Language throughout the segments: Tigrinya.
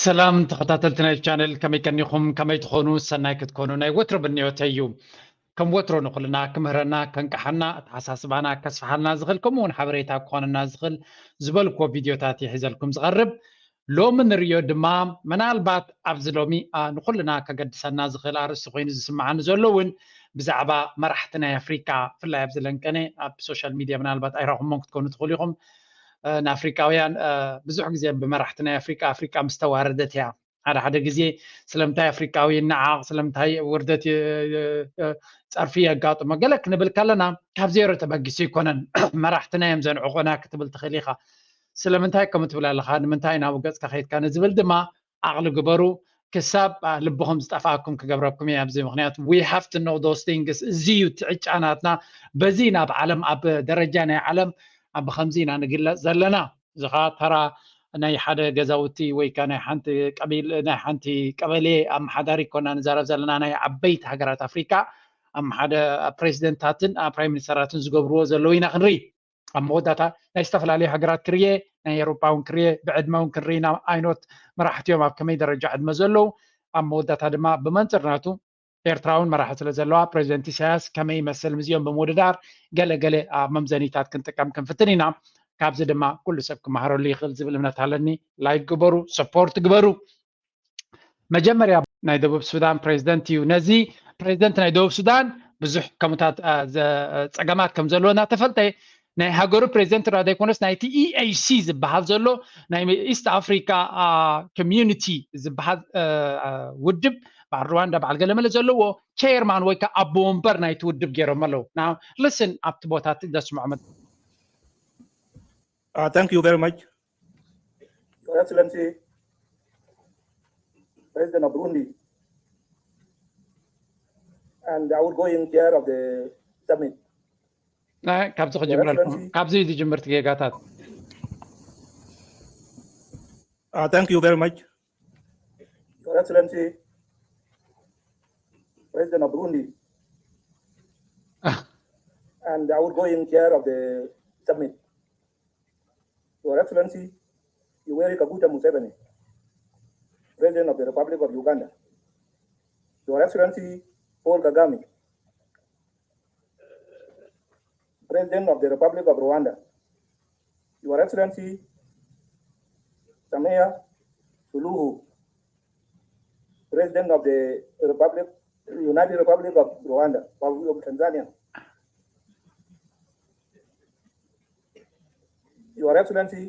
ሰላም ተኸታተልቲ ናይ ቻነል፣ ከመይ ቀኒኹም? ከመይ ትኾኑ? ሰናይ ክትኮኑ ናይ ወትሮ ብንዮተይ እዩ። ከም ወትሮ ንኹልና ክምህረና፣ ከንቅሓና፣ ኣተሓሳስባና ከስፍሓልና ዝኽእል፣ ከምኡ እውን ሓበሬታ ክኾነና ዝኽእል ዝበልክዎ ቪድዮታት እየ ሒዘልኩም ዝቐርብ። ሎሚ ንርእዮ ድማ ምናልባት ኣብዚ ሎሚ፣ ኣ፣ ንኹልና ከገድሰና ዝኽእል ኣርእስቲ ኮይኑ ዝስምዓኒ ዘሎ እውን ብዛዕባ መራሕቲ ናይ ኣፍሪቃ፣ ብፍላይ ኣብዚ ለንቀነ ኣብ ሶሻል ሚድያ ምናልባት ኣይረኹሞም ክትኮኑ ትኽእሉ ኢኹም። እ፣ ንኣፍሪቃውያን፣ እ፣ ብዙሕ ግዜ ብመራሕቲ ናይ ኣፍሪቃ፣ ኣፍሪቃ ምስ ተዋረደት እያ። ሓደ ሓደ ግዜ ስለምንታይ ኣፍሪቃዊ ይነዓቕ፣ ስለምንታይ ውርደት የ-፣ የ-፣ የ-፣ ጸርፊ የጋጥሞ ገለ ክንብል ከለና ካብ ዜሮ ተበጊሱ ኣይኮነን። መራሕትና እዮም ዘንዕቑና ክትብል ትኽእል ኢኻ። ስለምንታይ ከምኡ ትብል ኣለኻ? ንምንታይ ናብኡ ገጽካ ከይድካ ንዝብል ድማ ዓቕሊ ግበሩ። ክሳብ፣ ኣ፣ ልብኹም ዝጠፍኣኩም ክገብረኩም እየ ኣብዚ። ምኽንያቱ we have to know those things። እዚ እዩ እቲ ዕጫ ናትና። በዚ ናብ ዓለም፣ ኣብ ደረጃ ናይ ዓለም ኣብ ከምዚ ኢና ንግለጽ ዘለና። እዚ ኸኣ ተራ ናይ ሓደ ገዛውቲ ወይ ከኣ ናይ ሓንቲ ቀቢል-፣ ናይ ሓንቲ ቀበሌ ኣመሓዳሪ ኮና ንዛረብ ዘለና፣ ናይ ዓበይቲ ሃገራት ኣፍሪቃ ኣመሓደ-፣ ፕሬዚደንታትን፣ አ፣ ፕራይም ሚኒስተራትን ዝገብርዎ ዘለዉ ኢና ክንርኢ። ኣብ መወዳእታ ናይ ዝተፈላለዩ ሃገራት ክርየ፣ ናይ ኤውሮጳ እውን ክርየ፣ ብዕድመ እውን ክንርኢ ኢና፣ ኣይኖት መራሕቲ እዮም ኣብ ከመይ ደረጃ ዕድመ ዘለዉ። ኣብ መወዳእታ ድማ ብመንጽር ናቱ ኤርትራ እውን መራሒ ስለ ዘለዋ፣ ፕሬዚደንት ኢሳያስ ከመይ ይመስል ምስዚኦም ብምውድዳር ገለ ገለ ኣብ መምዘኒታት ክንጥቀም ክንፍትን ኢና። ካብዚ ድማ ኩሉ ሰብ ክመሃረሉ ይኽእል ዝብል እምነት ኣለኒ። ላይክ ግበሩ፣ ሰፖርት ግበሩ። መጀመርያ ናይ ደቡብ ሱዳን ፕሬዚደንት እዩ። ነዚ ፕሬዚደንት ናይ ደቡብ ሱዳን ብዙሕ ከምታት፣ አ፣ ዘ-፣ ጸገማት ከም ዘለዎ እናተፈልጠ ናይ ሃገሩ ፕሬዚደንት ጥራይ ዘይኮነስ ናይቲ ኢ ኤ ሲ ዝበሃል ዘሎ ናይ ኢስት ኣፍሪካ፣ አ፣ ኮሚዩኒቲ ዝበሃል፣ አ፣ አ፣ ውድብ በዓል ሩዋንዳ በዓል ገለመለ ዘለዎ ቸየርማን ወይ ከዓ ኣቦ ወንበር ናይቲ ውድብ ገይሮም ኣለዉ። Now listen ኣብቲ ቦታ እቲ ዘስምዖ መ- Uh, thank you very much. Your Excellency, President of Burundi, and the outgoing chair of the summit. ናይ ካብዚ ክጅምረልኩም፣ ካብዚ እዩ ዝጅምር እቲ ጌጋታት። Uh, thank you very much. Your Excellency, President of Burundi, and the outgoing chair of the summit. Your Excellency, Yoweri Kaguta Museveni, President of the Republic of Uganda. Your Excellency, Paul Kagame, President of the Republic of Rwanda. Your Excellency, Samia Suluhu, President of the Republic, United Republic of Rwanda, of, of Tanzania. Your Excellency,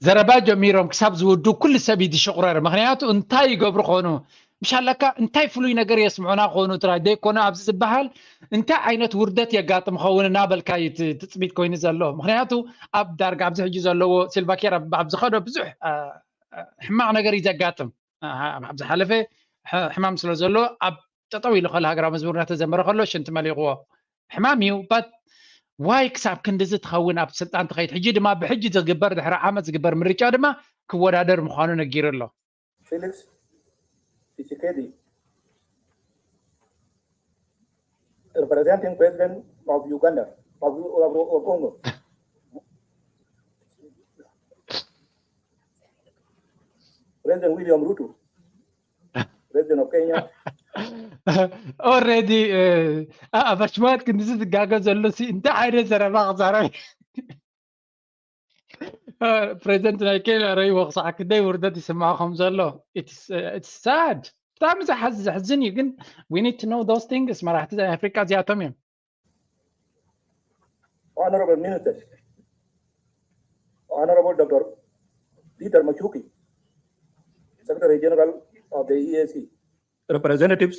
ዘረባ ጀሚሮም ክሳብ ዝውዱ ኩሉ ሰብ እዩ ዝሽቑረር። ምኽንያቱ እንታይ ይገብሩ ኾኑ? ምሻለካ እንታይ ፍሉይ ነገር የስምዑና ኾኑ ጥራይ ዘይኮነ ኣብዚ ዝበሃል እንታይ ዓይነት ውርደት የጋጥም ኸውን እናበልካ እዩ እቲ ትጽቢት ኮይኑ ዘሎ። ምኽንያቱ ኣብ ዳርጋ ኣብዚ ሕጂ ዘለዎ ሲልቫ ኬር ኣብ፣ ኣብ ዝኸዶ ብዙሕ፣ አ፣ አ፣ ሕማቕ ነገር እዩ ዘጋጥም። አ፣ ኣብ ዝሓለፈ ሕ-፣ ሕማም ስለ ዘሎ ኣብ ጠጠው ኢሉ ከሎ ሃገራዊ መዝሙር እናተዘመረ ከሎ ሽንቲ መሊቕዎ። ሕማም እዩ። But why ክሳብ ክንድዚ ትኸውን ኣብ ስልጣን ትኸይድ? ሕጂ ድማ ብሕጂ ዝግበር ድሕሪ ዓመት ዝግበር ምርጫ ድማ ክወዳደር ምዃኑ ነጊሩ ኣሎ። Felix Tshisekedi, representing President of Uganda, of, of, of Congo. President William Ruto, President of Kenya. Already፣ እ፣ ኣ-፣ ኣባሽማት ክንድዚ ዝጋገ ዘሎ ሲ እንታይ ዓይነት ዘረባ ክዛረብ? እ፣ ፕሬዚደንት ናይ ኬንያ ረይዎ ክሳዕ ክንደይ ውርደት ይስምዖ ከም ዘሎ። It's፣ እ፣ it's sad። ብጣዕሚ ዘሓዝ-፣ ዘሕዝን እዩ። ግን we need to know those things። መራሕቲ ናይ ኣፍሪቃ እዚኣቶም እዮም። Honorable Ministers, Honorable Doctor Peter Mathuki, Secretary General of the E A C, representatives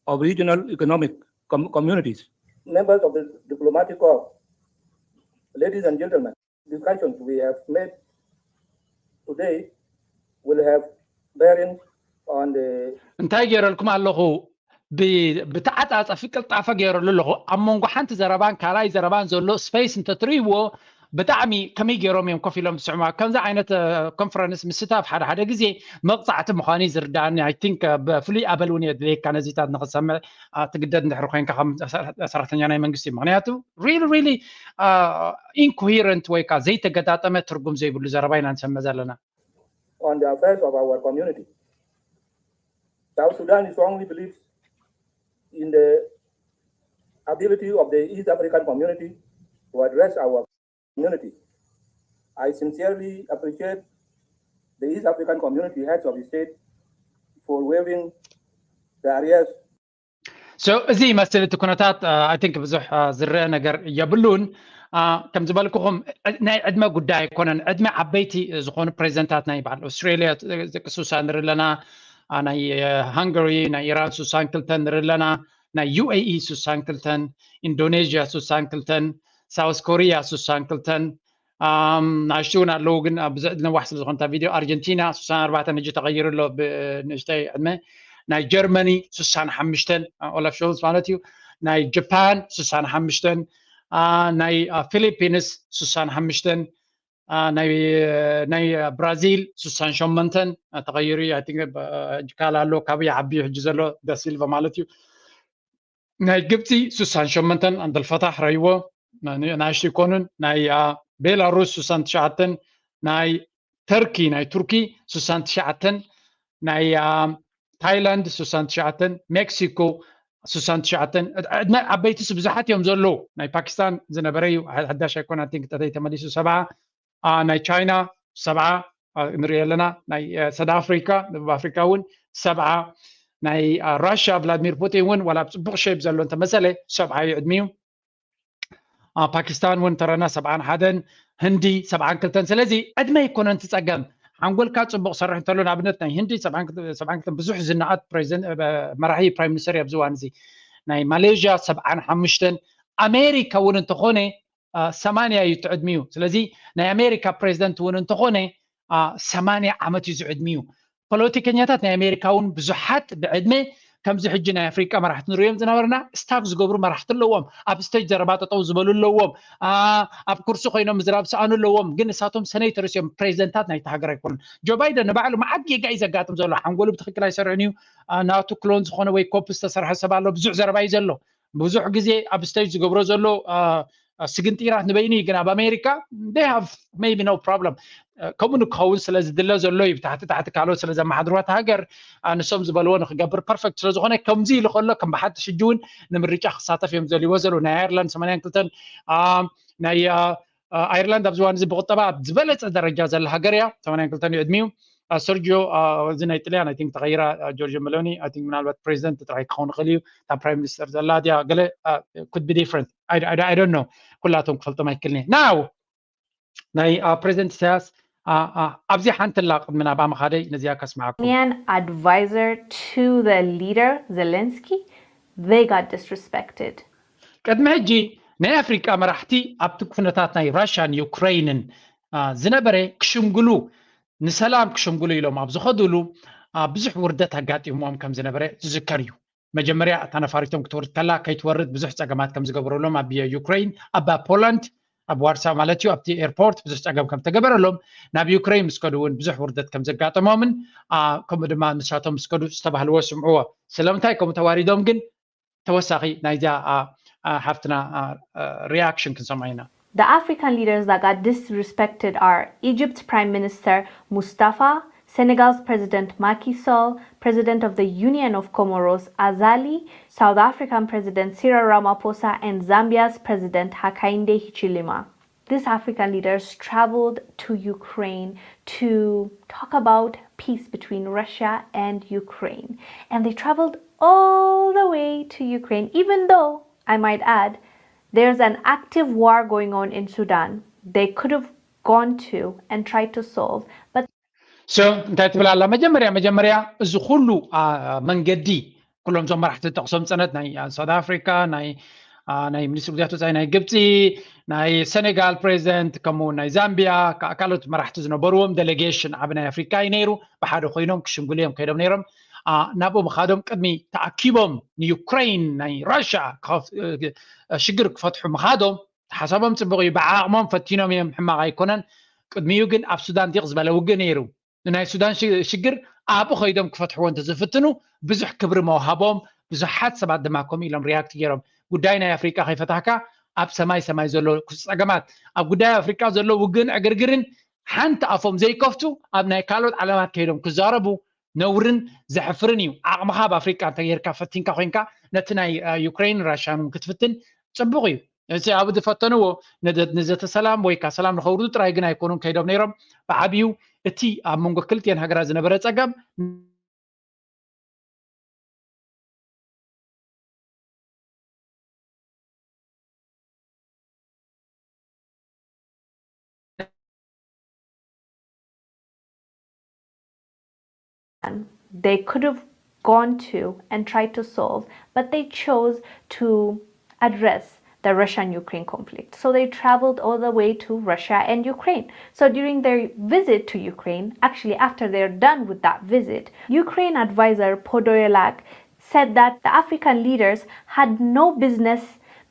of regional economic com-, communities, members of the diplomatic corps, ladies and gentlemen, discussions we have made today will have bearing on the እንታይ ገይረልኩም ኣለኹ? ብ-፣ ብተዓጻጸፊ ቅልጣፈ ገይረሉ ኣለኹ። ኣብ መንጎ ሓንቲ ዘረባን ካልኣይ ዘረባን ዘሎ ስፔስ እንተትርእይዎ ብጣዕሚ ከመይ ገይሮም እዮም ኮፍ ኢሎም ዝስዕሙ? ኣብ ከምዚ ዓይነት፣ እ፣ ኮንፈረንስ ምስታፍ ሓደ ሓደ ግዜ መቕጻዕቲ ምዃኑ እዩ ዝርዳእኒ። I think፣ እ፣ ብፍሉይ ኣበል እውን የድልየካ ነዚታት ንኽትሰምዕ፣ እ፣ ትግደድ እንድሕር ኮይንካ ከም ሰ-፣ ሰራሕተኛ ናይ መንግስቲ። ምኽንያቱ really really፣ እ፣ ኢንኮሄረንት ወይ ከዓ ዘይተገጣጠመ ትርጉም ዘይብሉ ዘረባ ኢና ንሰምዕ ዘለና። on the affairs of our community. South Sudan strongly believes in the ability of the East African community to address our community. I sincerely appreciate the East African community heads of state for waiving the arrears. So እዚ ይመስል እቲ ኩነታት። I think ብዙሕ ዝረአ ነገር የብሉን። ከም ዝበልኩኹም ናይ ዕድመ ጉዳይ ኣይኮነን። ዕድመ ዓበይቲ ዝኾኑ ፕሬዚደንታት ናይ በዓል ኣውስትራሊያ ጥቅሱሳ ንርኢ ኣለና፣ ናይ ሃንጋሪ ናይ ኢራን ሱሳን ክልተን ንርኢ ኣለና፣ ናይ ዩ ኤ ኢ ሱሳን ክልተን፣ ኢንዶኔዥያ ሱሳን ክልተን፣ ሳውስ ኮሪያ ሱሳን ክልተን፣ ንኣሽቱ እውን ኣለዉ፣ ግን ብዙሕ ነዋሕ ስለ ዝኾነ እታ ቪድዮ። ኣርጀንቲና ሱሳን ኣርባዕተን ሕጂ ተቐይሩ ኣሎ ብንእሽተይ ዕድመ። ናይ ጀርመኒ ሱሳን ሓሙሽተን ኦላፍ ሾልስ ማለት እዩ። ናይ ጃፓን ሱሳን ሓሙሽተን፣ ናይ ፊሊፒንስ ሱሳን ሓሙሽተን፣ ናይ ብራዚል ሱሳን ሸሞንተን ተቐይሩ እዩ። ካል ኣሎ ካብኡ ይዓቢ ሕጂ ዘሎ ዳሲልቫ ማለት እዩ። ናይ ግብፂ ሱሳን ሸሞንተን ኣንደልፈታሕ ረይዎ ናሽቱ ይኮኑን። ናይ ቤላሩስ ሱሳን ትሽዓተን፣ ናይ ተርኪ ናይ ቱርኪ ሱሳን ትሽዓተን፣ ናይ ታይላንድ ሱሳን ትሽዓተን፣ ሜክሲኮ ሱሳን ትሽዓተን። ዕድመ ዓበይትስ ብዙሓት እዮም ዘለዉ። ናይ ፓኪስታን ዝነበረ እዩ፣ ሓዳሽ ኣይኮን። I think ተተይ ተመሊሱ ሰብዓ፣ ናይ ቻይና ሰብዓ ንሪኦ ኣለና። ናይ ሰዳ ኣፍሪካ፣ ደቡብ ኣፍሪካ እውን ሰብዓ። ናይ ራሽያ ቭላድሚር ፑቲን እውን ዋላ ኣብ ፅቡቕ ሸይፕ ዘሎ እንተመሰለ ሰብዓ እዩ ዕድሚኡ። ፓኪስታን እውን ተረና ሰብዓን ሓደን፣ ህንዲ ሰብዓን ክልተን። ስለዚ ዕድመ ኣይኮነን እቲ ፀገም። ሓንጎልካ ፅቡቕ ሰርሕ እንተሎ፣ ንኣብነት ናይ ህንዲ ሰብዓን ክልተን ብዙሕ ዝነኣድ መራሒ ፕራይም ሚኒስተር እዩ ኣብዚ እዋን እዚ። ናይ ማሌዥያ ሰብዓን ሓሙሽተን፣ ኣሜሪካ እውን እንተኾነ ሰማንያ እዩ እቲ ዕድሚኡ። ስለዚ ናይ ኣሜሪካ ፕሬዚደንት እውን እንተኾነ ሰማንያ ዓመት እዩ ዝዕድሚኡ። ፖለቲከኛታት ናይ ኣሜሪካ እውን ብዙሓት ብዕድመ ከምዚ ሕጂ ናይ ኣፍሪቃ መራሕቲ ንሪኦም ዝነበርና ስታፍ ዝገብሩ መራሕቲ ኣለዎም። ኣብ ስቴጅ ዘረባ ጠጠው ዝበሉ ኣለዎም። ኣብ ኩርሲ ኮይኖም ምዝራብ ሰኣኑ ኣለዎም። ግን ንሳቶም ሰኔተርስ እዮም፣ ፕሬዚደንታት ናይቲ ሃገር ኣይኮኑን። ጆ ባይደን ንባዕሉ መዓት ጌጋ እዩ ዘጋጥም ዘሎ። ሓንጎሉ ብትክክል ኣይሰርሕን እዩ። ናቱ ክሎን ዝኾነ ወይ ኮፒ ዝተሰርሐ ሰብ ኣሎ። ብዙሕ ዘረባ እዩ ዘሎ። ብዙሕ ግዜ ኣብ ስቴጅ ዝገብሮ ዘሎ ስግንጢራት ንበይኑ እዩ። ግን ኣብ ኣሜሪካ they have maybe no problem። ከምኡ ንክኸውን ስለ ዝድለ ዘሎ እዩ። ብታሕቲ ታሕቲ ካልኦት ስለ ዘመሓድርዋ እቲ ሃገር ንሶም ዝበልዎ ንክገብር ፐርፌክት ስለ ዝኾነ፣ ከምዚ ኢሉ ከሎ ከም ብሓድሽ ሕጂ እውን ንምርጫ ክሳተፍ እዮም ዘልዎ ዘለዉ። ናይ ኣየርላንድ ሰማንያን ክልተን፣ ናይ ኣየርላንድ ኣብዚ እዋን እዚ ብቁጠባ ኣብ ዝበለፀ ደረጃ ዘላ ሃገር እያ። ሰማንያን ክልተን እዩ ዕድሚኡ። ሰርጂዮ፣ እዚ ናይ ጥልያን I think ተቐይራ፣ ጆርጆ ሜሎኒ I think ምናልባት ፕሬዚደንት ጥራይ ክኸውን ይኽእል እዩ። እታ ፕራይም ሚኒስተር ዘላ ድያ ገለ could be different። I don't know። ኩላቶም ክፈልጦም ኣይክእልን እየ። ናው ናይ ፕሬዚደንት ኢሳያስ ኣብዚ ሓንቲ ኣላ ቅድሚ ናብኣ ምኻደይ ነዚኣ ከስምዓኩም። Iranian advisor to the leader Zelensky, they got disrespected. ቅድሚ ሕጂ ናይ ኣፍሪቃ መራሕቲ ኣብቲ ኩነታት ናይ ራሽያን ዩክሬንን ዝነበረ ክሽምግሉ፣ ንሰላም ክሽምግሉ ኢሎም ኣብ ዝኸዱሉ ብዙሕ ውርደት ኣጋጢምዎም ከም ዝነበረ ዝዝከር እዩ። መጀመርያ እታ ነፋሪቶም ክትወርድ ከላ ከይትወርድ ብዙሕ ፀገማት ከም ዝገበረሎም ኣብ ዩክሬን፣ ኣብ ፖላንድ፣ ኣብ ዋርሳ ማለት እዩ፣ ኣብቲ ኤርፖርት ብዙሕ ፀገም ከም ተገበረሎም፣ ናብ ዩክሬን ምስ ከዱ እውን ብዙሕ ውርደት ከም ዘጋጠሞምን ከምኡ ድማ ንሳቶም ምስ ከዱ ዝተባህልዎ ስምዕዎ። ስለምንታይ ከምኡ ተዋሪዶም ግን ተወሳኺ ናይዛ ሓፍትና ሪያክሽን ክንሰምዖ ኢና። The African leaders that got disrespected are Egypt's Prime Minister Mustafa, Senegal's President Macky Sall, President of the Union of Comoros Azali, South African President Cyril Ramaphosa, and Zambia's President Hakainde Hichilema. These African leaders traveled to Ukraine to talk about peace between Russia and Ukraine. And they traveled all the way to Ukraine, even though, I might add, there's an active war going on in Sudan. They could have gone to and tried to solve, but So እንታይ ትብል ኣላ? መጀመርያ መጀመርያ እዚ ኩሉ መንገዲ ኩሎም እዞም መራሕቲ ዝጠቕሶም ፅነት ናይ ሳውት ኣፍሪካ፣ ናይ ናይ ሚኒስትሪ ጉዳያት ወፃኢ ናይ ግብፂ፣ ናይ ሰኔጋል ፕሬዚደንት፣ ከምኡ ናይ ዛምቢያ፣ ካልኦት መራሕቲ ዝነበርዎም ዴሌጌሽን ዓቢ ናይ ኣፍሪካ እዩ ነይሩ። ብሓደ ኮይኖም ክሽምግሉ እዮም ከይዶም ነይሮም። ናብኡ ምኻዶም ቅድሚ ተኣኪቦም ንዩክሬን ናይ ራሽያ ሽግር ክፈትሑ ምኻዶም ሓሳቦም ፅቡቕ እዩ። ብዓቕሞም ፈቲኖም እዮም፣ ሕማቕ ኣይኮነን። ቅድሚኡ ግን ኣብ ሱዳን ዲቕ ዝበለ ውግእ ነይሩ። ንናይ ሱዳን ሽግር ኣብኡ ከይዶም ክፈትሕዎ እንተዝፍትኑ ብዙሕ ክብሪ መውሃቦም፣ ብዙሓት ሰባት ድማ ከምኡ ኢሎም ሪያክት ገይሮም። ጉዳይ ናይ ኣፍሪቃ ከይፈታሕካ ኣብ ሰማይ ሰማይ ዘሎ ፀገማት፣ ኣብ ጉዳይ ኣፍሪቃ ዘሎ ውግእን ዕግርግርን ሓንቲ ኣፎም ዘይከፍቱ ኣብ ናይ ካልኦት ዓለማት ከይዶም ክዛረቡ ነውርን ዘሕፍርን እዩ። ዓቕምኻ ኣብ ኣፍሪቃ እንተጌርካ ፈቲንካ ኮይንካ ነቲ ናይ ዩክሬን ራሽያን እውን ክትፍትን ጽቡቕ እዩ። እቲ ኣብ ዝፈተንዎ ንዘተ ሰላም ወይ ካ ሰላም ንኸውርዱ ጥራይ ግን ኣይኮኑን ከይዶም ነይሮም። ብዓብዩ እቲ ኣብ መንጎ ክልቲኤን ሃገራት ዝነበረ ጸገም they could have gone to and tried to solve, but they chose to address the Russian Ukraine conflict. So they traveled all the way to Russia and Ukraine. So during their visit to Ukraine, actually, after they're done with that visit, Ukraine advisor Podolyak said that the African leaders had no business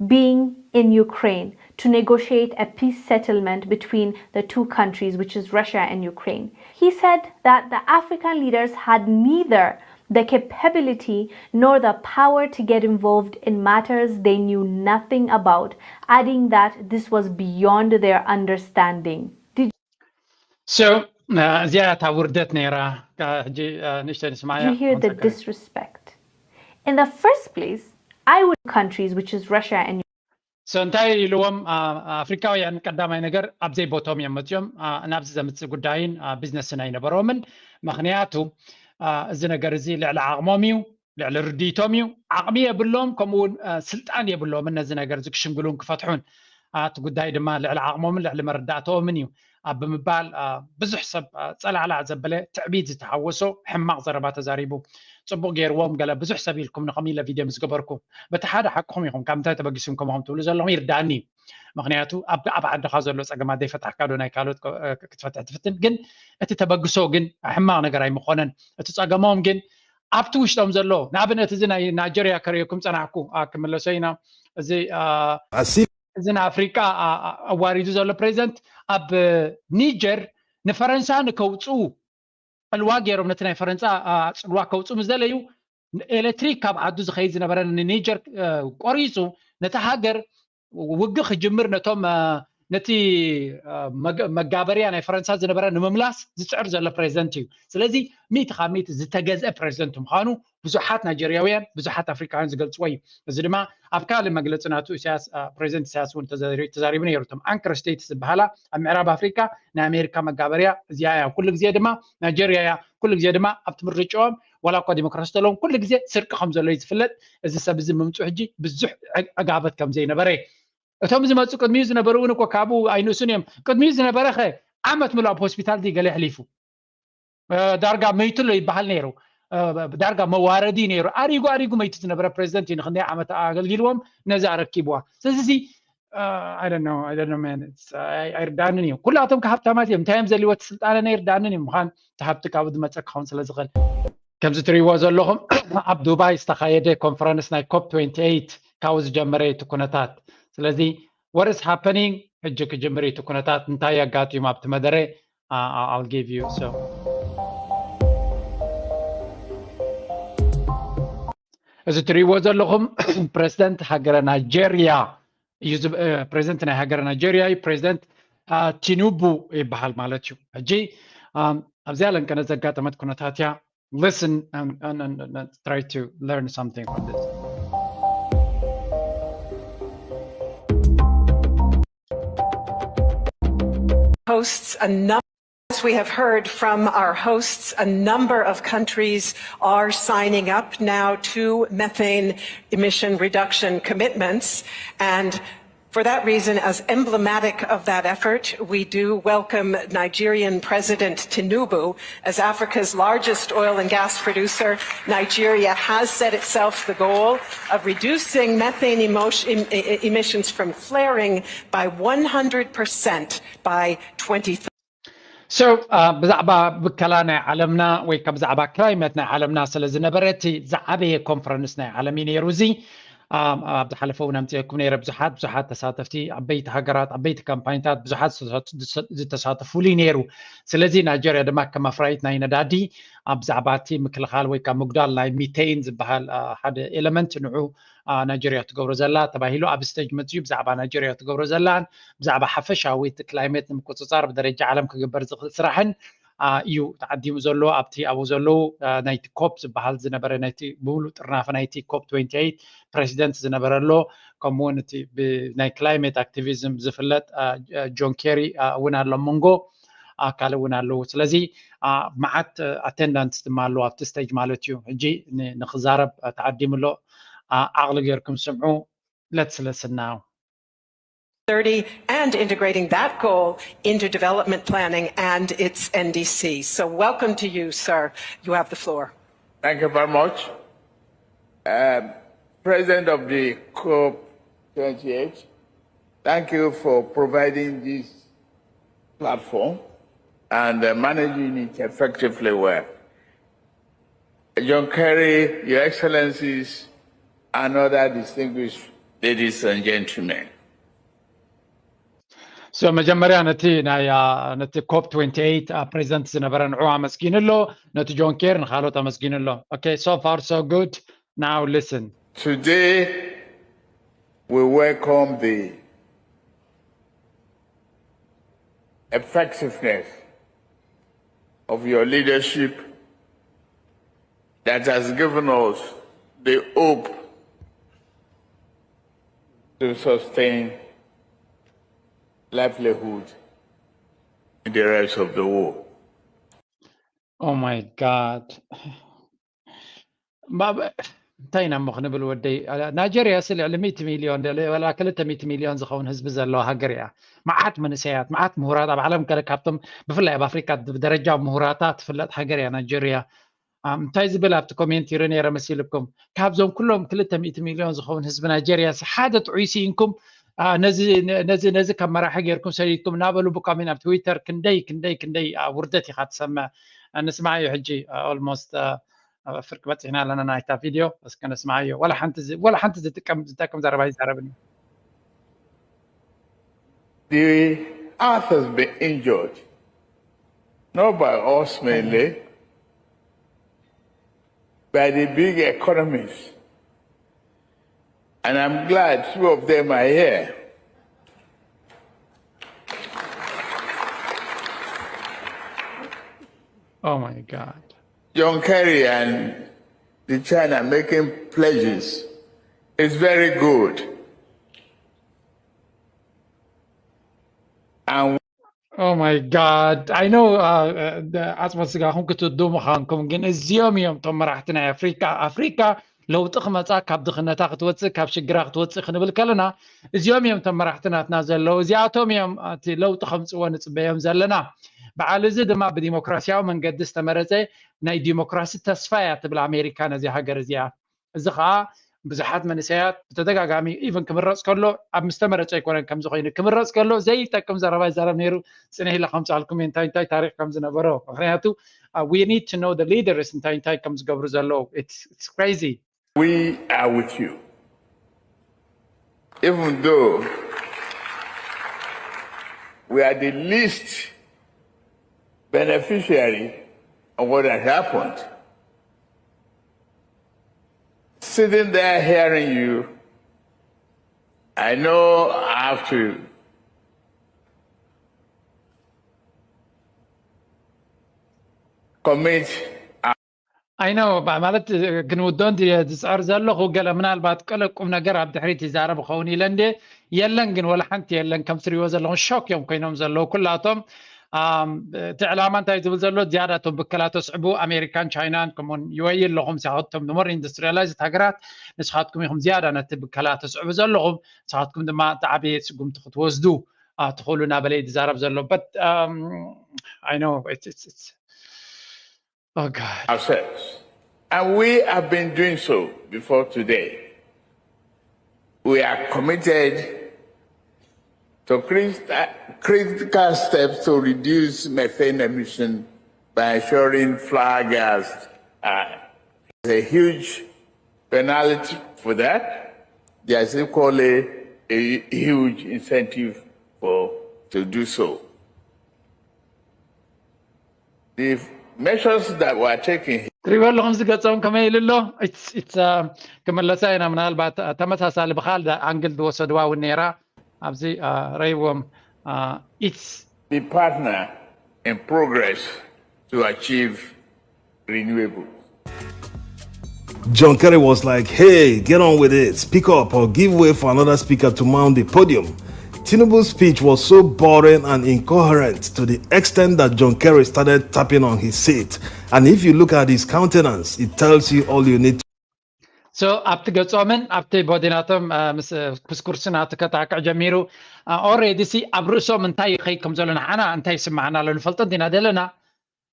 being in Ukraine to negotiate a peace settlement between the two countries, which is Russia and Ukraine. He said that the African leaders had neither the capability nor the power to get involved in matters they knew nothing about, adding that this was beyond their understanding. Did So እዚኣ እታ ውርደት ነይራ። ሕጂ ንእሽተይ ንስማያ። Did you hear the disrespect? In the first place, I would countries, which is Russia and So እንታይ ኢልዎም ኣፍሪካውያን? ቀዳማይ ነገር ኣብ ዘይቦቶም እዮም መፅኦም። ናብዚ ዘምፅእ ጉዳይን ቢዝነስን ኣይነበሮምን። ምክንያቱ እዚ ነገር እዚ ልዕሊ ዓቕሞም እዩ፣ ልዕሊ ርድይቶም እዩ። ዓቕሚ የብሎም፣ ከምኡውን ስልጣን የብሎምን ነዚ ነገር እዚ ክሽምግሉን ክፈትሑን። እቲ ጉዳይ ድማ ልዕሊ ዓቕሞምን ልዕሊ መረዳእተኦምን እዩ ኣብ ብምባል ብዙሕ ሰብ ፀላዕላዕ ዘበለ ትዕቢት ዝተሓወሶ ሕማቕ ዘረባ ተዛሪቡ። ፅቡቕ ገይርዎም ገለ ብዙሕ ሰብ ኢልኩም ንኸም ኢለ ቪድዮ ምስ ገበርኩ በቲ ሓደ ሓቅኹም ኢኹም። ካብ ምንታይ ተበጊስኩም ከምኹም ትብሉ ዘለኹም ይርዳእኒ እዩ። ምክንያቱ ኣብ ዓድኻ ዘሎ ፀገማት ዘይፈታሕካ ዶ ናይ ካልኦት ክትፈትሕ ትፍትን? ግን እቲ ተበግሶ ግን ሕማቕ ነገር ኣይምኾነን። እቲ ፀገሞም ግን ኣብቲ ውሽጦም ዘሎ ንኣብነት እዚ ናይ ናይጀርያ ከርእየኩም ፀናሕኩ ክምለሶ ኢና። እዚ እዚ ንኣፍሪቃ ኣዋሪዱ ዘሎ ፕሬዚደንት ኣብ ኒጀር ንፈረንሳ ንከውፅኡ ዕልዋ ገይሮም ነቲ ናይ ፈረንሳ ፅልዋ ከውፅኡ ምስ ደለዩ ኤሌክትሪክ ካብ ዓዱ ዝኸይድ ዝነበረ ንኒጀር ቆሪፁ ነቲ ሃገር ውግእ ክጅምር ነቶም ነቲ መጋበርያ ናይ ፈረንሳ ዝነበረ ንምምላስ ዝፅዕር ዘሎ ፕሬዚደንት እዩ። ስለዚ ሚእቲ ካብ ሚእቲ ዝተገዝአ ፕሬዚደንት ምዃኑ ብዙሓት ናይጀርያውያን ብዙሓት ኣፍሪካውያን ዝገልፅዎ እዩ። እዚ ድማ ኣብ ካልእ መግለፂ ናቱ ኢሳያስ ፕሬዚደንት ኢሳያስ እውን ተዛሪቡ ነይሩ። እቶም ኣንከር ስቴትስ ዝበሃላ ኣብ ምዕራብ ኣፍሪካ ናይ ኣሜሪካ መጋበርያ እዚኣ እያ። ኩሉ ግዜ ድማ ናይጀርያ እያ። ኩሉ ግዜ ድማ ኣብቲ ምርጫኦም ዋላ እኳ ዲሞክራሲ ተለዎም ኩሉ ግዜ ስርቂ ከም ዘሎ እዩ ዝፍለጥ። እዚ ሰብ እዚ ምምፁ ሕጂ ብዙሕ ዕጋበት ከም ዘይነበረ እቶም ዝመፁ ቅድሚኡ ዝነበሩ እውን እኮ ካብኡ ኣይንእሱን እዮም። ቅድሚኡ ዝነበረ ኸ ዓመት ምሉእ ኣብ ሆስፒታል ድዩ ገለ ኣሕሊፉ? ዳርጋ መይቱ ኣሎ ይበሃል ነይሩ። ዳርጋ መዋረዲ ነይሩ። ኣሪጉ ኣሪጉ መይቱ ዝነበረ ፕሬዚደንት እዩ። ንክንደይ ዓመት ኣገልጊልዎም ነዚ ኣረኪብዋ። ስለዚ ኣይርዳንን እዮም። ኩላቶም ሃብታማት እዮም። እንታይ እዮም ዘልዎ? እቲ ስልጣነ ኣይርዳንን እዮም። ምዃን እቲ ሃብቲ ካብኡ ዝመፀ ክኸውን ስለ ዝኽእል። ከምዚ ትሪእዎ ዘለኹም ኣብ ዱባይ ዝተኻየደ ኮንፈረንስ ናይ ኮፕ ትዌንቲ ኤይት ካብኡ ዝጀመረ እቲ ኩነታት። ስለዚ what is happening ሕጂ ክጅምር እቲ ኩነታት እንታይ ኣጋጢሙ ኣብቲ መደረ I'll give you so እዚ ትሪእዎ ዘለኹም ፕሬዚደንት ሃገረ ናይጀርያ እዩ። ፕሬዚደንት ናይ ሃገረ ናይጀርያ እዩ። ፕሬዚደንት ቲኑቡ ይበሃል ማለት እዩ። ሕጂ ኣብዚኣ ለንቀነ ዘጋጠመት ኩነታት እያ። Listen and, and, and, and try to learn something from this. Hosts a number, as we have heard from our hosts, a number of countries are signing up now to methane emission reduction commitments. And for that reason, as emblematic of that effort, we do welcome Nigerian President Tinubu. As Africa's largest oil and gas producer, Nigeria has set itself the goal of reducing methane emotion, emissions from flaring by one hundred percent by twenty thirty. So ብዛዕባ ብከላ ናይ ዓለምና ወይ ካብ ብዛዕባ ክላይመት ናይ ዓለምና ስለ ዝነበረ እቲ ዝዓበየ ኮንፈረንስ ናይ ዓለም እዩ ነይሩ። እዚ ኣብ ዝሓለፈ እውን ኣምፅኤኩም ነይረ። ብዙሓት ብዙሓት ተሳተፍቲ፣ ዓበይቲ ሃገራት፣ ዓበይቲ ካምፓኒታት፣ ብዙሓት ዝተሳተፉሉ ነይሩ። ስለዚ ናይጀርያ ድማ ከም ኣፍራይት ናይ ነዳዲ ኣብ ብዛዕባ እቲ ምክልኻል ወይ ከዓ ምጉዳል ናይ ሚቴን ዝበሃል ሓደ ኤለመንት ንዑ ናይጀርያ ትገብሮ ዘላ ተባሂሉ ኣብ ስቴጅ መፅዩ ብዛዕባ ናይጀርያ ትገብሮ ዘላን ብዛዕባ ሓፈሻዊ እቲ ክላይሜት ንምቁፅፃር ብደረጃ ዓለም ክግበር ዝኽእል ስራሕን እዩ ተዓዲሙ ዘሎ። ኣብቲ ኣብኡ ዘለዉ ናይቲ ኮፕ ዝበሃል ዝነበረ ናይቲ ብሙሉእ ጥርናፈ ናይቲ ኮፕ ትዌንቲ ኤይት ፕሬዚደንት ዝነበረ ኣሎ። ከምኡ እውን እቲ ብናይ ክላይሜት ኣክቲቪዝም ዝፍለጥ ጆን ኬሪ እውን ኣሎ መንጎ ካልእ እውን ኣለዉ። ስለዚ መዓት ኣቴንዳንትስ ድማ ኣለዉ ኣብቲ ስቴጅ ማለት እዩ። ሕጂ ንክዛረብ ተዓዲሙ ኣሎ። ዓቕሊ ጌርኩም ስምዑ። Let's listen now. thirty and integrating that goal into development planning and its N D C. So, welcome to you, sir. You have the floor. Thank you very much. Um, President of the COP twenty-eight, thank you for providing this platform and uh, managing it effectively well. John Kerry, Your Excellencies, and other distinguished ladies and gentlemen. So መጀመርያ ነቲ ናይ ነቲ ኮፕ ትዌንቲ ኤይት ፕሬዚደንት ዝነበረ ንዑ ኣመስጊኑ ኣሎ። ነቲ ጆን ኬር ንካልኦት ኣመስጊኑ ኣሎ። Okay, so far so good. Now listen. Today we welcome the effectiveness of your leadership that has given us the hope to sustain livelihood in the rest of the world. Oh my God. እንታይ ኢና እሞ ክንብል ወደይ? ናይጀርያ ሲ ልዕሊ ሚእቲ ሚልዮን ወላ ክልተ ሚእቲ ሚልዮን ዝኸውን ህዝቢ ዘለዋ ሃገር እያ። መዓት መንእሰያት፣ መዓት ምሁራት ኣብ ዓለም ገለ ካብቶም ብፍላይ ኣብ ኣፍሪካ ብደረጃ ምሁራታ ትፍለጥ ሃገር እያ ናይጀርያ። እንታይ ዝብል ኣብቲ ኮሜንት ይርኢ ነይረ መሲልኩም? ካብዞም ኩሎም ክልተ ሚእቲ ሚልዮን ዝኸውን ህዝቢ ናይጀርያ ሓደ ጥዑይ ስኢንኩም ነዚ ካብ መራሒ ጌርኩም ሰዲድኩም እናበሉ ብኮሜንት ኣብ ትዊተር ክንደይ ክንደይ ክንደይ ውርደት ኢኻ ትሰምዕ። ንስማዓዮ ሕጂ ኦልሞስት ፍርቂ በፂሕና ኣለና ናይታ ቪድዮ እስከ ንስማዓዮ። ወላ ሓንቲ ዝጠቅም ዘረባ ይዛረብን እዩ። The earth has been injured, not by us mainly, by the big economies. And I'm glad two of them are here. Oh my God. John Kerry and the China making pledges is very good. And Oh my God. I know ኣፅበት ስጋኹም ክትውዱ ምዃንኩም ግን እዚኦም እዮም እቶም መራሕቲ ናይ ኣፍሪካ ኣፍሪካ ለውጢ ክመፃ ካብ ድኽነታ ክትወፅእ ካብ ሽግራ ክትወፅእ ክንብል ከለና እዚኦም እዮም እቶም መራሕቲ ናትና ዘለዉ እዚኣቶም እዮም እቲ ለውጢ ከምፅዎ ንፅበዮም ዘለና። በዓል እዚ ድማ ብዲሞክራሲያዊ መንገዲ ዝተመረፀ ናይ ዲሞክራሲ ተስፋ እያ ትብል ኣሜሪካ ነዚ ሃገር እዚኣ። እዚ ከዓ ብዙሓት መንእሰያት ብተደጋጋሚ ኢቨን ክምረፅ ከሎ ኣብ ምስተመረፀ ኣይኮነን ከምዚ ኮይኑ ክምረፅ ከሎ ዘይጠቅም ዘረባ ይዛረብ ነይሩ። ፅንሕ ኢለ ከምፅኣልኩም እየ እንታይ እንታይ ታሪክ ከም ዝነበሮ ምክንያቱ we need to know the leaders እንታይ እንታይ ከም ዝገብሩ ዘለዉ it's crazy. We are with you. Even though we are the least beneficiary of what has happened, sitting there hearing you, I know I have to commit I know ማለት ክንውዶ እንዲ ዝፅዕር ዘለኹ ገለ ምናልባት ቀለ ቁም ነገር ኣብ ድሕሪት ይዛረብ ኸውን ኢለ እንደ የለን ግን ወላ ሓንቲ የለን ከም ትሪዎ ዘለኹም ሾክ እዮም ኮይኖም ዘለዉ ኩላቶም እቲ ዕላማ እንታይ ዝብል ዘሎ ዝያዳ እቶም ብከላ ተስዕቡ ኣሜሪካን ቻይናን ከምኡን ዩኤኢ ኣለኹም ንስኻትኩም ሞር ኢንዱስትሪያላይዝድ ሃገራት ንስኻትኩም ኢኹም ዝያዳ ነቲ ብከላ ተስዕቡ ዘለኹም ንስኻትኩም ድማ ተዓበየ ስጉምቲ ክትወስዱ ትኽእሉ እናበለ ዝዛረብ ዘሎ but I know it's, it's, it's Oh God. Ourselves. And we have been doing so before today. We are committed to critical steps to reduce methane emission by ensuring flour gas uh, is a huge penalty for that. There's equally a huge incentive for to do so. The measures that were taken ትሪእዎ ኣለኹም ዝገጾም ከመይ ኢሉ ኣሎ። It's- it's, uh, ክመለሳ ኢና። ምናልባት uh, ተመሳሳሊ ብካል ኣንግል ዝወሰድዋ እውን ነይራ። ኣብዚ uh, ረይዎም uh, it's the partner in progress to achieve renewables. John Kerry was like, "Hey, get on with it. Speak up or give way for another speaker to mount the podium." Tinubu's speech was so boring and incoherent to the extent that John Kerry started tapping on his seat. And if you look at his countenance, it tells you all you need to so ኣብቲ ገጾምን ኣብቲ ቦዲናቶም ምስ ኩስኩርሲ ናቱ ከጣቅዕ ጀሚሩ። Already ሲ ኣብ ርእሶም እንታይ ይኸይድ ከም ዘሎ ንዓና እንታይ ይስምዓና ኣሎ ንፈልጦ እንዲና ዘለና።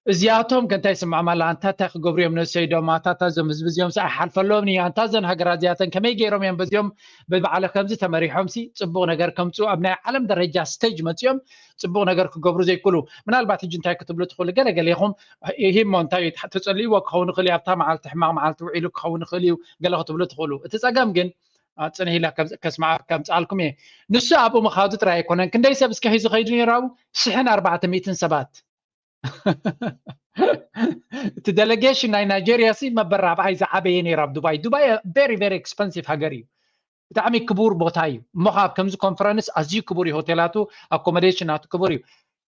እዚኣቶም ከ እንታይ ይስምዖም ኣላ? ኣንታ እንታይ ክገብሩ እዮም ነሰይዶም? ኣንታ እታ እዞም ህዝቢ እዚኦም ሲ ኣይሓልፈሎም እዩ። ኣንታ እዘን ሃገራት እዚኣተን ከመይ ገይሮም እዮም በዚኦም ብባዕለ ከምዚ ተመሪሖም ሲ ጽቡቕ ነገር ከምጽኡ ኣብ ናይ ዓለም ደረጃ ስቴጅ መጺኦም ጽቡቕ ነገር ክገብሩ ዘይክእሉ? ምናልባት ሕጂ እንታይ ክትብሉ ትኽእሉ? ገለ ገሌኹም ሂሞ እንታይ እዩ ተጸሊእዎ ክኸውን ይኽእል እዩ፣ ኣብታ መዓልቲ ሕማቕ መዓልቲ ውዒሉ ክኸውን ይኽእል እዩ፣ ገለ ክትብሉ ትኽእሉ። እቲ ጸገም ግን ጽንሕ ኢለ ከስምዓ ከምጽኣልኩም እየ። ንሱ ኣብኡ ምኻዱ ጥራይ ኣይኮነን፣ ክንደይ ሰብ እስከ ሒዙ ከይዱ ነይሩ ኣብኡ? ሽሕን ኣርባዕተ ሚእትን ሰባት። እቲ ዴሌጌሽን ናይ ናይጄርያ ሲ መበል ራብዓይ ዝዓበየ ነይሩ ኣብ ዱባይ። ዱባይ very very expensive ሃገር እዩ። ብጣዕሚ ክቡር ቦታ እዩ። እሞ ካብ ከምዚ ኮንፈረንስ ኣዝዩ ክቡር እዩ። ሆቴላቱ ኣኮሞዴሽን ናቱ ክቡር እዩ።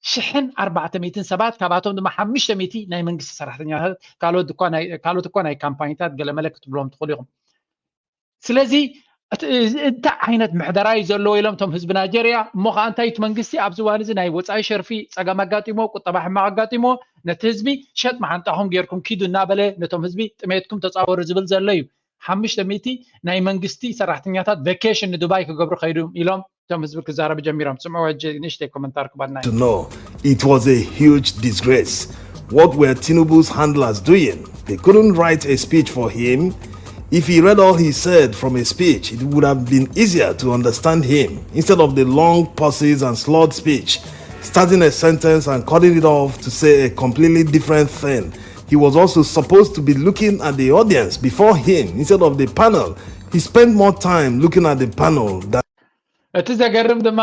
ሽሕን ኣርባዕተ ሚእትን ሰባት፣ ካብኣቶም ድማ ሓሙሽተ ሚእቲ ናይ መንግስቲ ሰራሕተኛታት፣ ካልኦት እኳ ናይ ካልኦት እኳ ናይ ካምፓኒታት ገለመለ ክትብሎም ትኽእሉ ኢኹም። ስለዚ እቲ- እዚ እንታይ ዓይነት ምሕደራ እዩ ዘለዎ ኢሎም እቶም ህዝቢ ናይጀርያ። እሞ ከዓ እንታይ እቲ መንግስቲ ኣብዚ እዋን እዚ ናይ ወፃኢ ሸርፊ ፀገም ኣጋጢሞ፣ ቁጠባ ሕማቕ ኣጋጢሞ፣ ነቲ ህዝቢ ሸጥ መሓንጣኹም ጌርኩም ኪዱ እናበለ ነቶም ህዝቢ ጥሜትኩም ተፃወሩ ዝብል ዘሎ እዩ። ሓሙሽተ ሚእቲ ናይ መንግስቲ ሰራሕተኛታት ቬኬሽን ንዱባይ ክገብሩ ከይዱ ኢሎም እቶም ህዝቢ ክዛረቡ ጀሚሮም። ስምዑ ሕጂ ንእሽተይ ኮመንታር ክባና እዩ። to know. It was a huge disgrace. What were Tinubu's handlers doing? They couldn't write a speech for him. If he read all he said from a speech, it would have been easier to understand him instead of the long pauses and slurred speech, starting a sentence and cutting it off to say a completely different thing. He was also supposed to be looking at the audience before him instead of the panel. He spent more time looking at the panel than እቲ ዘገርም ድማ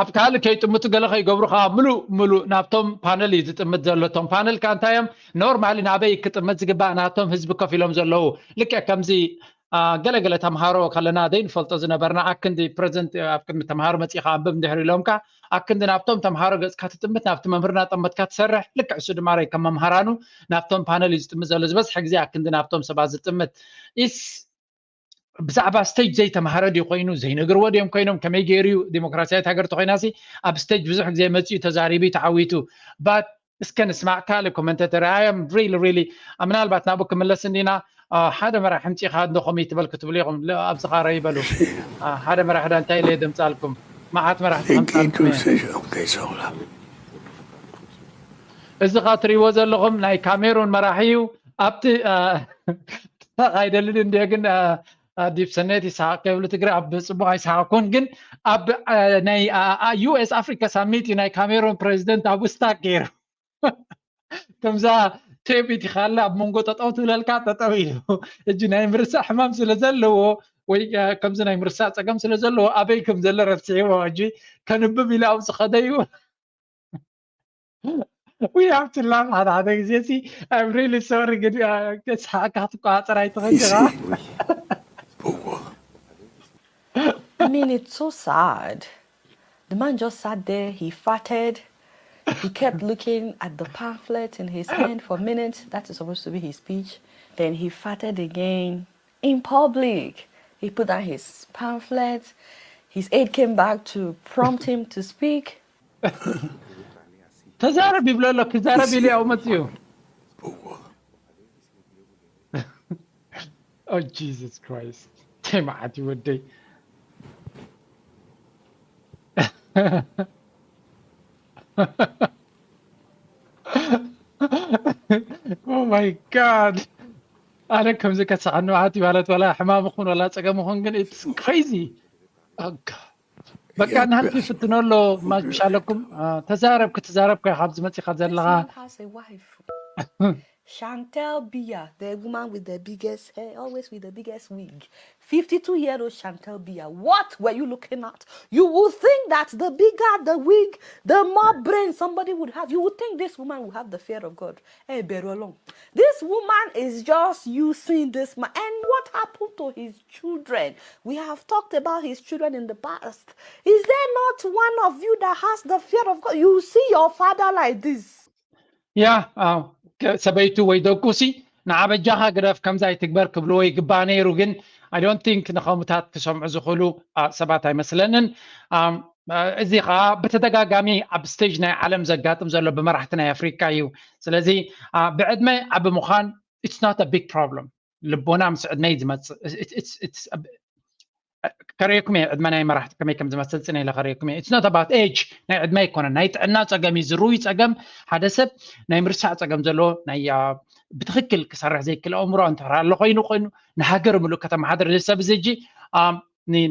ኣብ ካልእ ከይጥምቱ ገለ ከይገብሩ ከዓ ምሉእ ምሉእ ናብቶም ፓነል እዩ ዝጥምት ዘሎ። እቶም ፓነል ከዓ እንታይ እዮም ኖርማሊ ናበይ ክጥምት ዝግባእ ናቶም ህዝቢ ኮፍ ኢሎም ዘለዉ። ልክዕ ከምዚ ገለገለ ተምሃሮ ከለና ዘይንፈልጦ ዝነበርና ኣክንዲ ፕረዘንት ኣብ ቅድሚ ተምሃሮ መፂእካ ኣንብብ እንድሕር ኢሎምካ ኣክንዲ ናብቶም ተምሃሮ ገፅካ ትጥምት ናብቲ መምህር እናጠመትካ ትሰርሕ። ልክዕ እሱ ድማ ከም መምሃራኑ ናብቶም ፓነል እዩ ዝጥምት ዘሎ። ዝበዝሐ ግዜ ኣክንዲ ናብቶም ሰባት ዝጥምት ኢስ ብዛዕባ ስቴጅ ዘይተምሃረ ድዩ ኮይኑ ዘይነግርዎ ድዮም ኮይኖም ከመይ ገይሩ እዩ ዲሞክራሲያዊት ሃገር ተኮይናሲ ኣብ ስቴጅ ብዙሕ ግዜ መፅኡ ተዛሪቡ ተዓዊቱ ባት እስከ ንስማዕ ካልእ ኮመንተተር I am really really ምናልባት ናብኡ ክምለስ እንዲና ሓደ መራሕ ሕምፂኻ እንዶ ከመይ ትበል ክትብሉ ኢኹም ኣብዚ ኻረ ይበሉ ሓደ መራሕ ዳ እንታይ ኢለ ደምፃልኩም መዓት መራሕ እዚ ኻ ትሪእዎ ዘለኹም ናይ ካሜሩን መራሒ እዩ ኣብቲ ኣይደልን እንድዮ ግን ዲብ ሰኔት ይስሓቅ ከይብሉ ትግሪ ኣብ ፅቡቅ ኣይስሓቅኩን ግን ኣብ ናይ ዩኤስ ኣፍሪካ ሳሚት እዩ ናይ ካሜሮን ፕሬዚደንት ኣብ ስታክ ገይሩ ከምዛ ቴብ ኢቲኻለ ኣብ መንጎ ጠጠው ትብለልካ ጠጠው ኢሉ እጂ ናይ ምርሳዕ ሕማም ስለ ዘለዎ ወይ ከምዚ ናይ ምርሳዕ ፀገም ስለ ዘለዎ ኣበይ ከም ዘሎ ረስዕዎ እጂ ከንብብ ኢሉ ኣብ ዝኸደዩ We have to laugh ሓደ ሓደ ግዜ ሲ I'm really sorry ግን ከስሓቅካ ክትቆፃፀር ኣይትኽእል ኢኻ። I mean, it's so sad. The man just sat there, he farted, he kept looking at the pamphlet in his hand for minutes. That is supposed to be his speech. Then he farted again in public. He put down his pamphlet. His aide came back to prompt him to speak. ተዛረብ ይብሎ ኣሎ ክዛረብ ኢሉ ያው መፅኡ Oh Jesus Christ እንታይ መዓት እዩ ወደይ Oh my God ኣነ ከምዚ ከስሓኒ መዓት እዩ ማለት ዋላ ሕማም ይኹን ዋላ ፀገም ይኹን ግን it's crazy በቃ እናሃልኩ ይፍትኖ ኣሎ ማሽ ኣለኩም ተዛረብ ክትዛረብ ኮ ካብዚ መፂኻ ዘለኻ Chantel Biya, the woman with the biggest hair, always with the biggest wig. fifty-two year old Chantel Biya. What were you looking at? You would think that the bigger the wig, the more brain somebody would have. You would think this woman would have the fear of God. Hey, Berolong. This woman is just using this man. And what happened to his children? We have talked about his children in the past. Is there not one of you that has the fear of God? You see your father like this. ያ ሰበይቱ ወይ ደቁ ሲ ንዓ በጃኻ ግደፍ ከምዚ ኣይትግበር ክብልዎ ይግባእ ነይሩ። ግን I don't think ንኸምኡታት ክሰምዑ ዝኽእሉ ሰባት ኣይመስለንን። እዚ ከዓ ብተደጋጋሚ ኣብ ስቴጅ ናይ ዓለም ዘጋጥም ዘሎ ብመራሕቲ ናይ ኣፍሪካ እዩ። ስለዚ ብዕድመ ዓቢ ምዃን it's not a big problem። ልቦና ምስ ዕድመ እዩ ዝመፅእ። ከርእየኩም እየ ዕድመ ናይ መራሕቲ ከመይ ከም ዝመስል ፅነ ኢለ ከርእየኩም እየ። It's not about age፣ ናይ ዕድመ ኣይኮነን፣ ናይ ጥዕና ፀገም እዩ። ዝርውይ ፀገም ሓደ ሰብ ናይ ምርሳዕ ፀገም ዘለዎ ናይ ብትክክል ክሰርሕ ዘይክእል ኣእምሮ እንተ ኣሎ ኮይኑ ኮይኑ ንሃገር ምሉእ ከተመሓድር እዚ ሰብ እዚ ሕጂ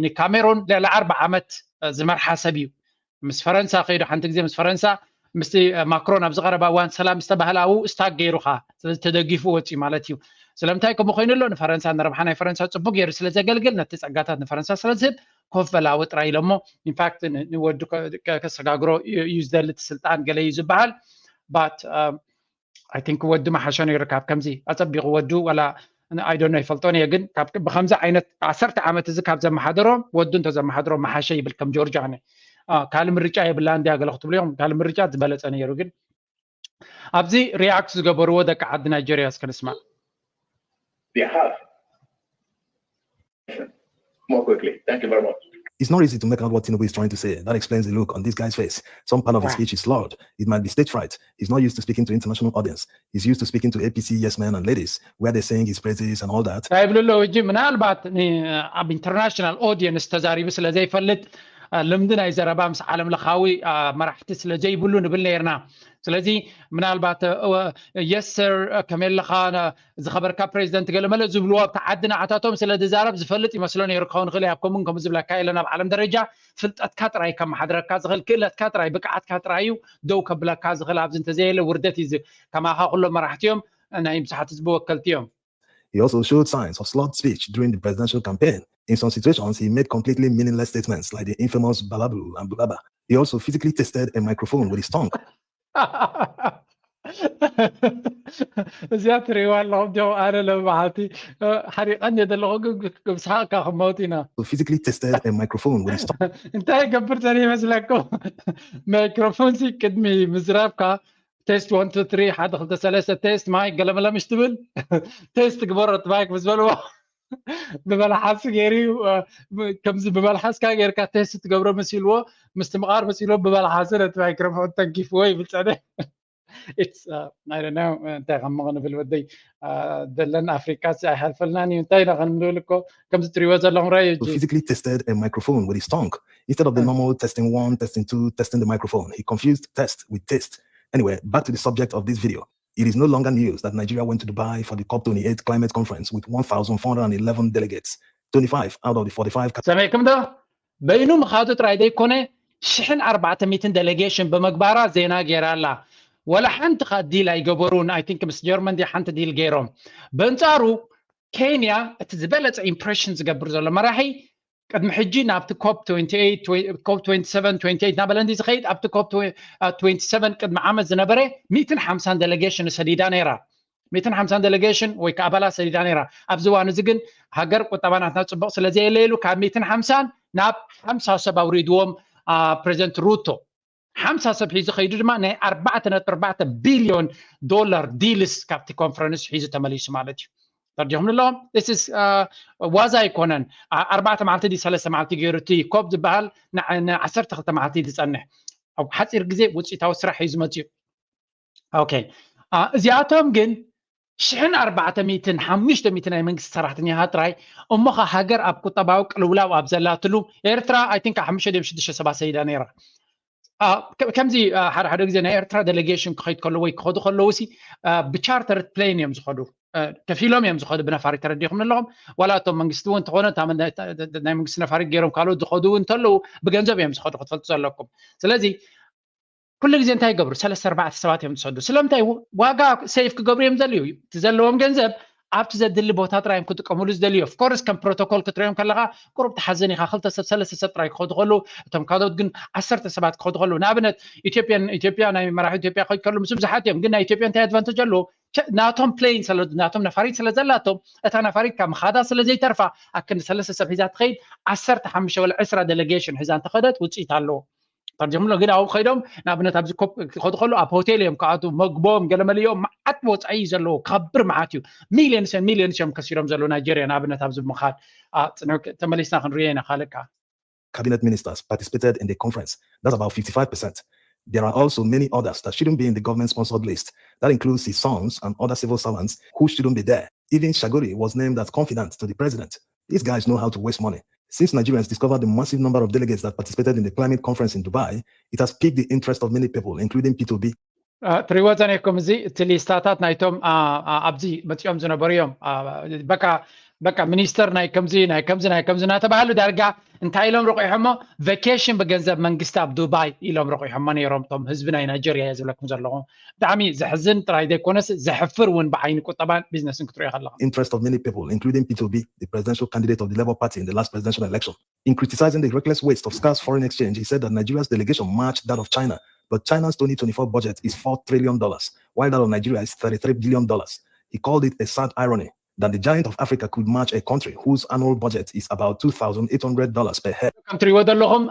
ንካሜሮን ልዕሊ ኣርባ ዓመት ዝመርሓ ሰብ እዩ። ምስ ፈረንሳ ከይዱ ሓንቲ ግዜ ምስ ፈረንሳ ምስቲ ማክሮን ኣብዚ ቀረባ እዋን ሰላም ዝተባህለ ኣብኡ ስታክ ገይሩ ኸዓ ስለዚ ተደጊፉ ወፂኡ ማለት እዩ። ስለምንታይ ከምኡ ኮይኑ ኣሎ ንፈረንሳ ንረብሓ ናይ ፈረንሳ ፅቡቅ ገይሩ ስለ ዘገልግል ነቲ ፀጋታት ንፈረንሳ ስለ ዝህብ ኮፍ በል ኣብኡ ጥራይ ኢሎሞ። ኢንፋክት ንወዱ ከሰጋግሮ እዩ ዝደሊ እቲ ስልጣን ገለ እዩ ዝበሃል። But I think ወዱ መሓሸ ነይሩ ካብ ከምዚ ኣፀቢቑ ወዱ ዋላ I don't know ይፈልጦን እየ ግን ብከምዚ ዓይነት ዓሰርተ ዓመት እዚ ካብ ዘመሓደሮ ወዱ እንተዘመሓደሮ መሓሸ ይብል ከም ጆርጅ ኣነ ካልእ ምርጫ የብላን እንድያ ገለ ክትብሉ ኢኹም ካልእ ምርጫ ዝበለፀ ነይሩ ግን ኣብዚ ሪያክት ዝገበርዎ ደቂ ዓዲ ናይጀርያ እስከ ንስማዕ። More quickly. Thank you very much. It's not easy to make out what Tinubu is trying to say. That explains the look on this guy's face. Some part of his speech is slurred. It might be stage fright. He's not used to speaking to international audience. He's used to speaking to A P C yes men and ladies, where they're saying his praises and all that. እንታይ ይብሉ ኣለዉ ሕጂ ምናልባት ኣብ ኢንተርናሽናል ኦዲየንስ ተዛሪቡ ስለ ዘይፈልጥ ልምዲ ናይ ዘረባ ምስ ዓለም ለኻዊ መራሕቲ ስለ ዘይብሉ ንብል ነርና። ስለዚ ምናልባት የስ ሰር ከመይ ኣለኻ ዝኸበርካ ፕሬዚደንት ገለመለ ዝብልዎ ኣብቲ ዓዲ ንዓታቶም ስለ ዝዛረብ ዝፈልጥ ይመስሎ ነይሩ ክኸውን ይኽእል ኣብ ከምኡን ከምኡ ዝብለካ የለን ኣብ ዓለም ደረጃ ፍልጠትካ ጥራይ ከመሓድረካ ዝኽእል ክእለትካ ጥራይ ብቅዓትካ ጥራይ እዩ ደው ከብለካ ዝኽእል ኣብዚ እንተዘየለ ውርደት እዩ። ከማኻ ኩሎም መራሕቲ እዮም ናይ ብዙሓት ህዝቢ ወከልቲ እዮም። He also showed signs of slurred speech during the presidential campaign. In some situations, he made completely meaningless statements like the infamous balablu and bulaba. He also physically tested a microphone with his tongue. እዚኣ ትርእይዋ ኣለኹም ዲኹም ኣነ ለመሓቲ ሓሪቐኒ ዘለኹ ግን ብስሓቕካ ክመውት ኢና። Physically tested a microphone with his tongue. እንታይ ይገብር ዘለ ይመስለኩም? ማይክሮፎን ሲ ቅድሚ ምዝራብካ ቴስት ዋን ቱ ትሪ ሓደ ክልተ ሰለስተ ቴስት ማይክ ገለመለ ምሽ ትብል ቴስት ግበሮ እቲ ማይክ ምስ በልዎ ብመልሓስ ገይሩ ከምዚ ብመልሓስካ ጌርካ ቴስት ትገብሮ መሲልዎ ምስቲ ምቓር መሲልዎ ብመልሓስ ነቲ ማይክሮፎን ተንኪፍዎ ይብል ፀነ። እንታይ ከም ክንብል ወደይ ደለን ኣፍሪካ ኣይሓልፈልናን እዩ እንታይ ኢና ክንብል እኮ ከምዚ ትሪእዎ ዘለኹም ራዩ Physically tested a microphone with his tongue. Instead of the normal testing one, testing two, testing the microphone, he confused test with taste. Anyway, back to the subject of this video. It is no longer news that Nigeria went to Dubai for the COP twenty-eight climate conference with one thousand four hundred eleven delegates, twenty-five out of the forty-five. ሰሚዕኩም ዶ? በይኑ ምኻዱ ጥራይ ዘይኮነ ሽሕን ኣርባዕተ ሚእትን ዴሌጌሽን ብምግባራ ዜና ገይራ ኣላ። ወላ ሓንቲ ካ ዲል ኣይገበሩን። I think ምስ ጀርመን ድያ ሓንቲ ዲል ገይሮም። በንጻሩ ኬንያ እቲ ዝበለጸ ኢምፕሬሽን ዝገብር ዘሎ መራሒ ቅድሚ ሕጂ ናብቲ ኮፕ ኮፕ ናበለ እንዲ ዝኸይድ ኣብቲ ኮፕ ቅድሚ ዓመት ዝነበረ ሚእትን ሓምሳን ዴሌጌሽን ሰዲዳ ነይራ። ሚእትን ሓምሳን ዴሌጌሽን ወይ ከዓ ኣባላት ሰዲዳ ነይራ። ኣብዚ እዋን እዚ ግን ሃገር ቁጠባ ናትና ፅቡቕ ስለ ዘየለየሉ ካብ ሚእትን ሓምሳን ናብ ሓምሳ ሰብ ኣውሪድዎም ፕሬዚደንት ሩቶ። ሓምሳ ሰብ ሒዙ ከይዱ ድማ ናይ ኣርባዕተ ነጥቢ ኣርባዕተ ቢልዮን ዶላር ዲልስ ካብቲ ኮንፈረንስ ሒዙ ተመሊሱ ማለት እዩ። ተርዲኹም ኣለዎም ዋዛ ኣይኮነን። ኣርባዕተ መዓልቲ ዲ ሰለስተ መዓልቲ ገይሩ እቲ ኮፕ ዝበሃል ንዓሰርተ ክልተ መዓልቲ ዝፀንሕ ኣብ ሓፂር ግዜ ውፅኢታዊ ስራሕ እዩ ዝመፅኡ። ኦኬ እዚኣቶም ግን ሽሕን ኣርባዕተ ሚእትን ሓሙሽተ ሚእቲ ናይ መንግስቲ ሰራሕተኛታት ጥራይ እሞ ኸ ሃገር ኣብ ቁጠባዊ ቅልውላው ኣብ ዘላትሉ ኤርትራ I think ሓሙሽተ ድዮም ሽዱሽተ ሰባት ሰይዳ ነይራ። ከምዚ ሓደ ሓደ ግዜ ናይ ኤርትራ ዴሌጌሽን ክኸይድ ከለዉ ወይ ክኸዱ ከለዉ ሲ ብቻርተር ፕሌን እዮም ዝኸዱ። ከፊሎም እዮም ዝኸዱ ብነፋሪት ተረዲኹም ኣለኹም። ዋላ እቶም መንግስቲ እውን እንተኾነ ናይ መንግስቲ ነፋሪት ገይሮም ካልኦት ዝኸዱ እውን እንተለዉ ብገንዘብ እዮም ዝኸዱ ክትፈልጡ ዘለኩም። ስለዚ ኩሉ ግዜ እንታይ ይገብሩ? ሰለስተ ኣርባዕተ ሰባት እዮም ዝሰዱ። ስለምንታይ? ዋጋ ሴቭ ክገብሩ እዮም ዘልዩ። እቲ ዘለዎም ገንዘብ ኣብቲ ዘድሊ ቦታ ጥራይ እዮም ክጥቀምሉ ዝደልዩ። ኦፍኮርስ ከም ፕሮቶኮል ክትሪኦም ከለኻ ቁሩብ ትሓዝን ኢኻ። ክልተ ሰብ ሰለስተ ሰብ ጥራይ ክኸዱ ከለዉ፣ እቶም ካልኦት ግን ዓሰርተ ሰባት ክኸዱ ከለዉ፣ ንኣብነት ኢትዮጵያን ኢትዮጵያ ናይ መራሒ ኢትዮጵያ ክኸዱ ከለዉ ምስ ብዙሓት እዮም። ግን ናይ ኢትዮጵያ እንታይ ኣድቫንቴጅ ኣለዎ? ናቶም ፕሌን ስለ ናቶም ነፋሪት ስለ ዘላቶም፣ እታ ነፋሪት ካብ ምኻዳ ስለ ዘይተርፋ፣ ኣክንዲ ሰለስተ ሰብ ሒዛ ትኸይድ። ዓሰርተ ሓሙሽተ ወላ ዕስራ ዴሌጌሽን ሒዛ እንተኸደት ውፅኢት ኣለዎ። ተርጀምሎ ግን ኣብኡ ከይዶም ንኣብነት ኣብዚ ኮፕ ክኸዱ ከሉ ኣብ ሆቴል እዮም ክኣቱ፣ መግቦም ገለመለ እዮም። መዓት ወፃኢ እዩ ዘለዎ፣ ከብር መዓት እዩ። ሚሊዮንስ ሚሊዮንስ እዮም ከሲሮም ዘለዉ ናይጀርያ ንኣብነት ኣብዚ ምኻድ። ተመሊስና ክንሪኦ ኢና ካልእ ከዓ። Cabinet ministers participated in the conference. That's about fifty-five percent. There are also many others that shouldn't be in the government-sponsored list. That includes his sons and other civil servants who shouldn't be there. Even Shagori was named as confidant to the president. These guys know how to waste money. Since Nigerians discovered the massive number of delegates that participated in the climate conference in Dubai, it has piqued the interest of many people, including P two B. ትሪዎ ጸኒሕኩም እዚ እቲ ሊስታታት ናይቶም ኣብዚ መጺኦም ዝነበሩ እዮም። በቃ በቃ ሚኒስተር ናይ ከምዚ ናይ ከምዚ ናይ ከምዚ እናተባሃሉ ዳርጋ እንታይ ኢሎም ረቑሖሞ? ቨኬሽን ብገንዘብ መንግስቲ ኣብ ዱባይ ኢሎም ረቑሖሞ ነይሮም። እቶም ህዝቢ ናይ ናይጀርያ እየ ዝብለኩም ዘለኹ። ብጣዕሚ ዘሕዝን ጥራይ ዘይኮነስ ዘሕፍር እውን ብዓይኒ ቁጠባን ቢዝነስን ክትሪኦ ከለኻ። Interest of many people, including P two B, the presidential candidate of the Labour Party in the last presidential election. In criticizing the reckless waste of scarce foreign exchange, he said that Nigeria's delegation matched that of China, but China's twenty twenty-four budget is four trillion dollars, while that of Nigeria is thirty-three billion dollars. He called it a sad irony that the giant of Africa could match a country whose annual budget is about two thousand eight hundred dollars per head. ከም ትሪእዎ ዘለኹም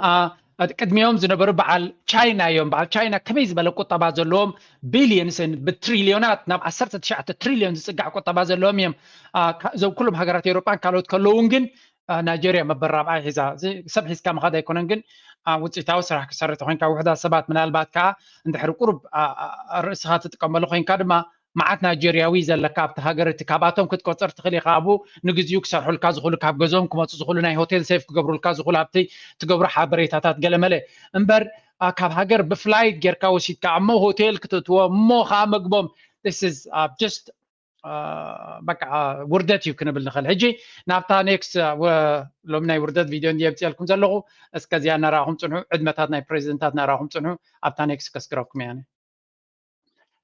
ቅድሚኦም ዝነበሩ በዓል ቻይና እዮም። በዓል ቻይና ከመይ ዝበለ ቁጠባ ዘለዎም፣ ቢሊዮንስን ብትሪሊዮናት ናብ ዓሰርተ ትሽዓተ ትሪሊዮን ዝፅጋዕ ቁጠባ ዘለዎም እዮም። እዞም ኩሎም ሃገራት ኤውሮጳን ካልኦት ከለውን ግን ናይጀርያ መበል ራብዓይ ሒዛ። ሰብ ሒዝካ ምኻድ ኣይኮነን፣ ግን ውፅኢታዊ ስራሕ ክሰርሕ ተኮይንካ ውሕዳት ሰባት ምናልባት ከዓ እንድሕሪ ቁሩብ ርእስኻ ትጥቀመሉ ኮይንካ ድማ መዓት ናይጀርያዊ ዘለካ ኣብቲ ሃገር እቲ ካብኣቶም ክትቆፅር ትኽእል ኢኻ። ኣብኡ ንግዚኡ ክሰርሑልካ ዝኽእሉ ካብ ገዝኦም ክመፁ ዝኽእሉ ናይ ሆቴል ሴፍ ክገብሩልካ ዝኽእሉ ኣብቲ ትገብሮ ሓበሬታታት ገለመለ እምበር ካብ ሃገር ብፍላይት ጌርካ ወሲድካ እሞ ሆቴል ክትእትዎ እሞ ከዓ መግቦም just በቃ ውርደት እዩ ክንብል ንኽእል። ሕጂ ናብታ ኔክስት ሎሚ ናይ ውርደት ቪድዮ እንዲ የምፅኤልኩም ዘለኹ እስከዚኣ እናረኣኹም ፅንሑ። ዕድመታት ናይ ፕሬዚደንታት እናረኣኹም ፅንሑ። ኣብታ ኔክስት ከስግረኩም እያ።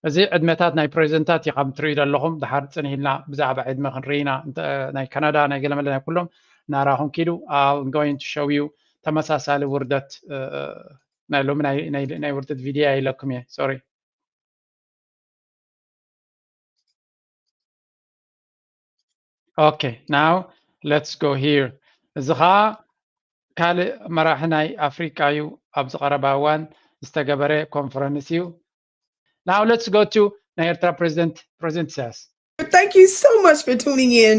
እዚ ዕድመታት ናይ ፕሬዚደንታት እዩ ከም ትሪኡ ዘለኹም። ድሓር ፅንሕ ኢልና ብዛዕባ ዕድመ ክንርኢ ኢና። ናይ ካናዳ ናይ ገለመለ ናይ ኩሎም ናራኹም ኪዱ። I'm going to show you ተመሳሳሊ ውርደት ናይ ሎሚ ናይ ውርደት ቪድዮ ኢለኩም እየ። Sorry. Okay, now let's go here. እዚ ኸዓ ካልእ መራሒ ናይ ኣፍሪቃ እዩ። ኣብዚ ቀረባ እዋን ዝተገበረ ኮንፈረንስ እዩ። Now let's go to ናይ ኤርትራ ፕሬዚደንት ፕሬዚደንት ኢሳያስ። Thank you so much for tuning in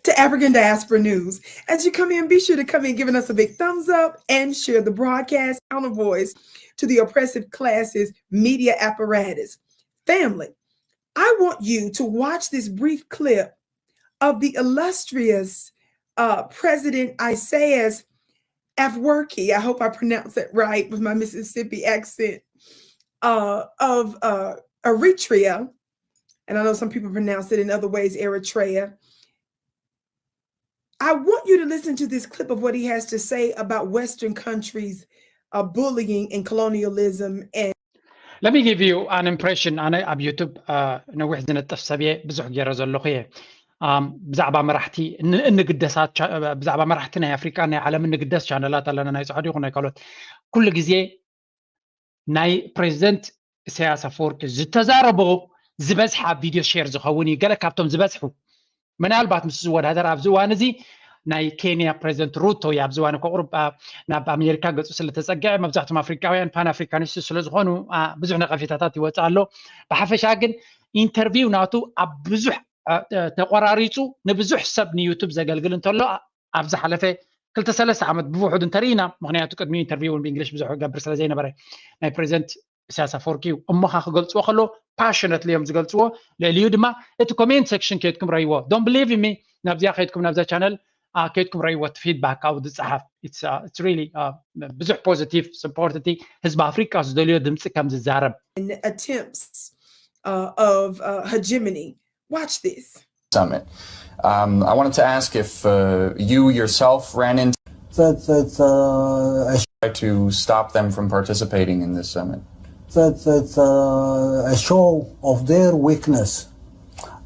to African Diaspora News. As you come in, be sure to come in giving us a big thumbs up and share the broadcast, counter voice to the oppressive classes media apparatus. Family, I want you to watch this brief clip of the illustrious uh, President Isaias Afwerki. I hope I pronounce it right with my Mississippi accent. Uh, of uh, Eritrea, and I know some people pronounce it in other ways, Eritrea. I want you to listen to this clip of what he has to say about Western countries, uh, bullying and colonialism and Let me give you an impression. ኣነ ኣብ ዩቱብ ነዊሕ ዝነጥፍ ሰብ እየ፣ ብዙሕ ገይረ ዘለኹ እየ። ብዛዕባ መራሕቲ እንግደሳት ብዛዕባ መራሕቲ ናይ ኣፍሪቃ ናይ ዓለም እንግደስ ቻነላት ኣለና፣ ናይ ስዑዲ ይኹን ናይ ካልኦት። ኩሉ ግዜ ናይ ፕሬዚደንት ኢሳያስ ኣፈወርቂ ዝተዛረቦ ዝበዝሓ ቪድዮ ሼር ዝኸውን እዩ። ገለ ካብቶም ዝበዝሑ ምናልባት ምስ ዝወዳደር ኣብዚ እዋን እዚ ናይ ኬንያ ፕሬዚደንት ሩቶ እዩ። ኣብዚ እዋን እኮ ቁሩብ ናብ ኣሜሪካ ገፁ ስለተፀግዐ መብዛሕቶም ኣፍሪካውያን ፓን ኣፍሪካኒስት ስለዝኾኑ ብዙሕ ነቐፌታታት ይወፅእ ኣሎ። ብሓፈሻ ግን ኢንተርቪው ናቱ ኣብ ብዙሕ ተቆራሪፁ ንብዙሕ ሰብ ንዩቱብ ዘገልግል እንተሎ ኣብ ዝሓለፈ ክልተ ሰለስተ ዓመት ብውሑድ እንተርኢና፣ ምክንያቱ ቅድሚ ኢንተርቪው እውን ብእንግሊሽ ብዙሕ ገብር ስለ ዘይነበረ ናይ ፕሬዚደንት ኢሳያስ ኣፈወርቂ እዩ። እሞ ካ ክገልፅዎ ከሎ ፓሽነትሊ እዮም ዝገልፅዎ። ልዕሊኡ ድማ እቲ ኮሜንት ሴክሽን ከይድኩም ረይዎ። Don't believe me፣ ናብዚኣ ከይድኩም ናብዛ ቻነል ከይድኩም ረይዎ። እቲ ፊድባክ ኣብኡ ዝፀሓፍ it's really ብዙሕ ፖዚቲቭ ስፖርት እቲ ህዝቢ ኣፍሪቃ ዝደልዮ ድምፂ ከም ዝዛረብ attempts uh, of uh, hegemony. Watch this. Summit. Um, I wanted to ask if uh, you yourself ran into that that uh, try to stop them from participating in this summit. It's, it's uh, a show of their weakness.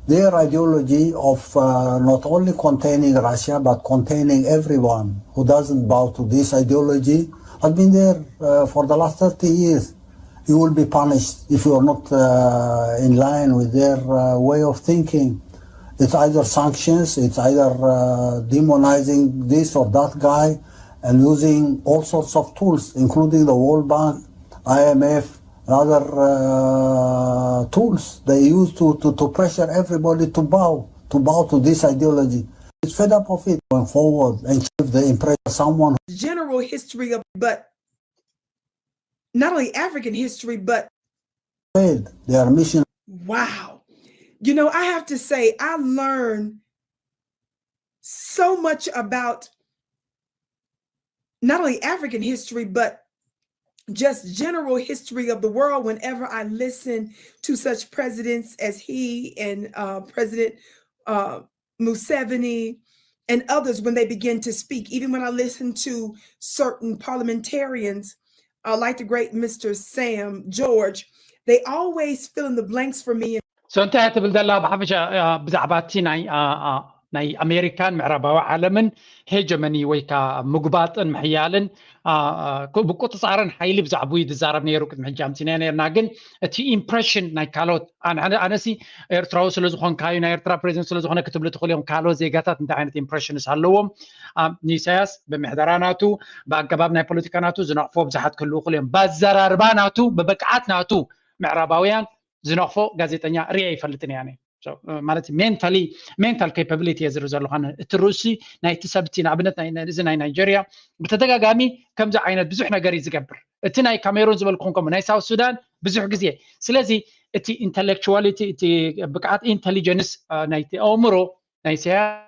Their ideology of uh, not only containing Russia but containing everyone who doesn't bow to this ideology has been there uh, for the last thirty years. You will be punished if you are not uh, in line with their uh, way of thinking. It's either sanctions, it's either uh, demonizing this or that guy, and using all sorts of tools, including the World Bank, I M F, and other uh, tools they use to, to, to pressure everybody to bow, to bow to this ideology. It's fed up of it going forward and give the impression someone general history of, but not only African history, but failed their mission. Wow. You know, I have to say, I learned so much about not only African history, but just general history of the world whenever I listen to such presidents as he and uh, President uh, Museveni and others when they begin to speak. Even when I listen to certain parliamentarians, uh, like the great Mister Sam George, they always fill in the blanks for me. So እንታይ ትብል ዘላ ብሓፈሻ ብዛዕባ እቲ ናይ ናይ ኣሜሪካን ምዕራባዊ ዓለምን ሄጀመኒ ወይ ከዓ ምግባጥን ምሕያልን ብቁፅፃርን ሓይሊ ብዛዕባኡ ዝዛረብ ነይሩ። ቅድሚ ሕጂ ኣምፂና ነርና፣ ግን እቲ ኢምፕሬሽን ናይ ካልኦት ኣነሲ ኤርትራዊ ስለዝኾንካዩ ናይ ኤርትራ ፕሬዚደንት ስለዝኾነ ክትብሉ ትኽእሉ እዮም። ካልኦት ዜጋታት እንታይ ዓይነት ኢምፕሬሽንስ ኣለዎም ንኢሳያስ? ብምሕደራ ናቱ፣ ብኣገባብ ናይ ፖለቲካ ናቱ ዝነቕፎ ብዙሓት ክህልዉ ይኽእሉ እዮም። ብኣዘራርባ ናቱ፣ ብብቅዓት ናቱ ምዕራባውያን ዝነቕፎ ጋዜጠኛ ርየ ይፈልጥን እያ ማለት ሜንታሊ ሜንታል ኬፓብሊቲ እየ ዝርኢ ዘለኹ። እቲ ርእሲ ናይቲ ሰብ እቲ ንኣብነት እዚ ናይ ናይጀርያ ብተደጋጋሚ ከምዚ ዓይነት ብዙሕ ነገር እዩ ዝገብር። እቲ ናይ ካሜሩን ዝበልኩም ከምኡ ናይ ሳውት ሱዳን ብዙሕ ግዜ። ስለዚ እቲ ኢንተሌክቹዋሊቲ እቲ ብቅዓት ኢንተሊጀንስ ናይቲ ኣእምሮ ናይ ኢሳያስ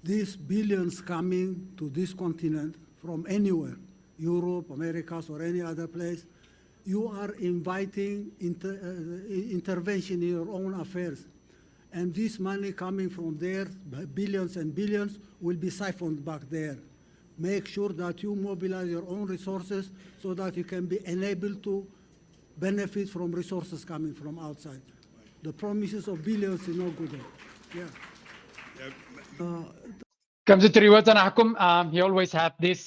These billions coming to this continent from anywhere, Europe, Americas, or any other place, you are inviting inter, uh, intervention in your own affairs. And this money coming from there, billions and billions, will be siphoned back there. Make sure that you mobilize your own resources so that you can be enabled to benefit from resources coming from outside. The promises of billions is not good. Yeah. ከምዚ ትሪእዎ ዝጸናሕኩም he always have this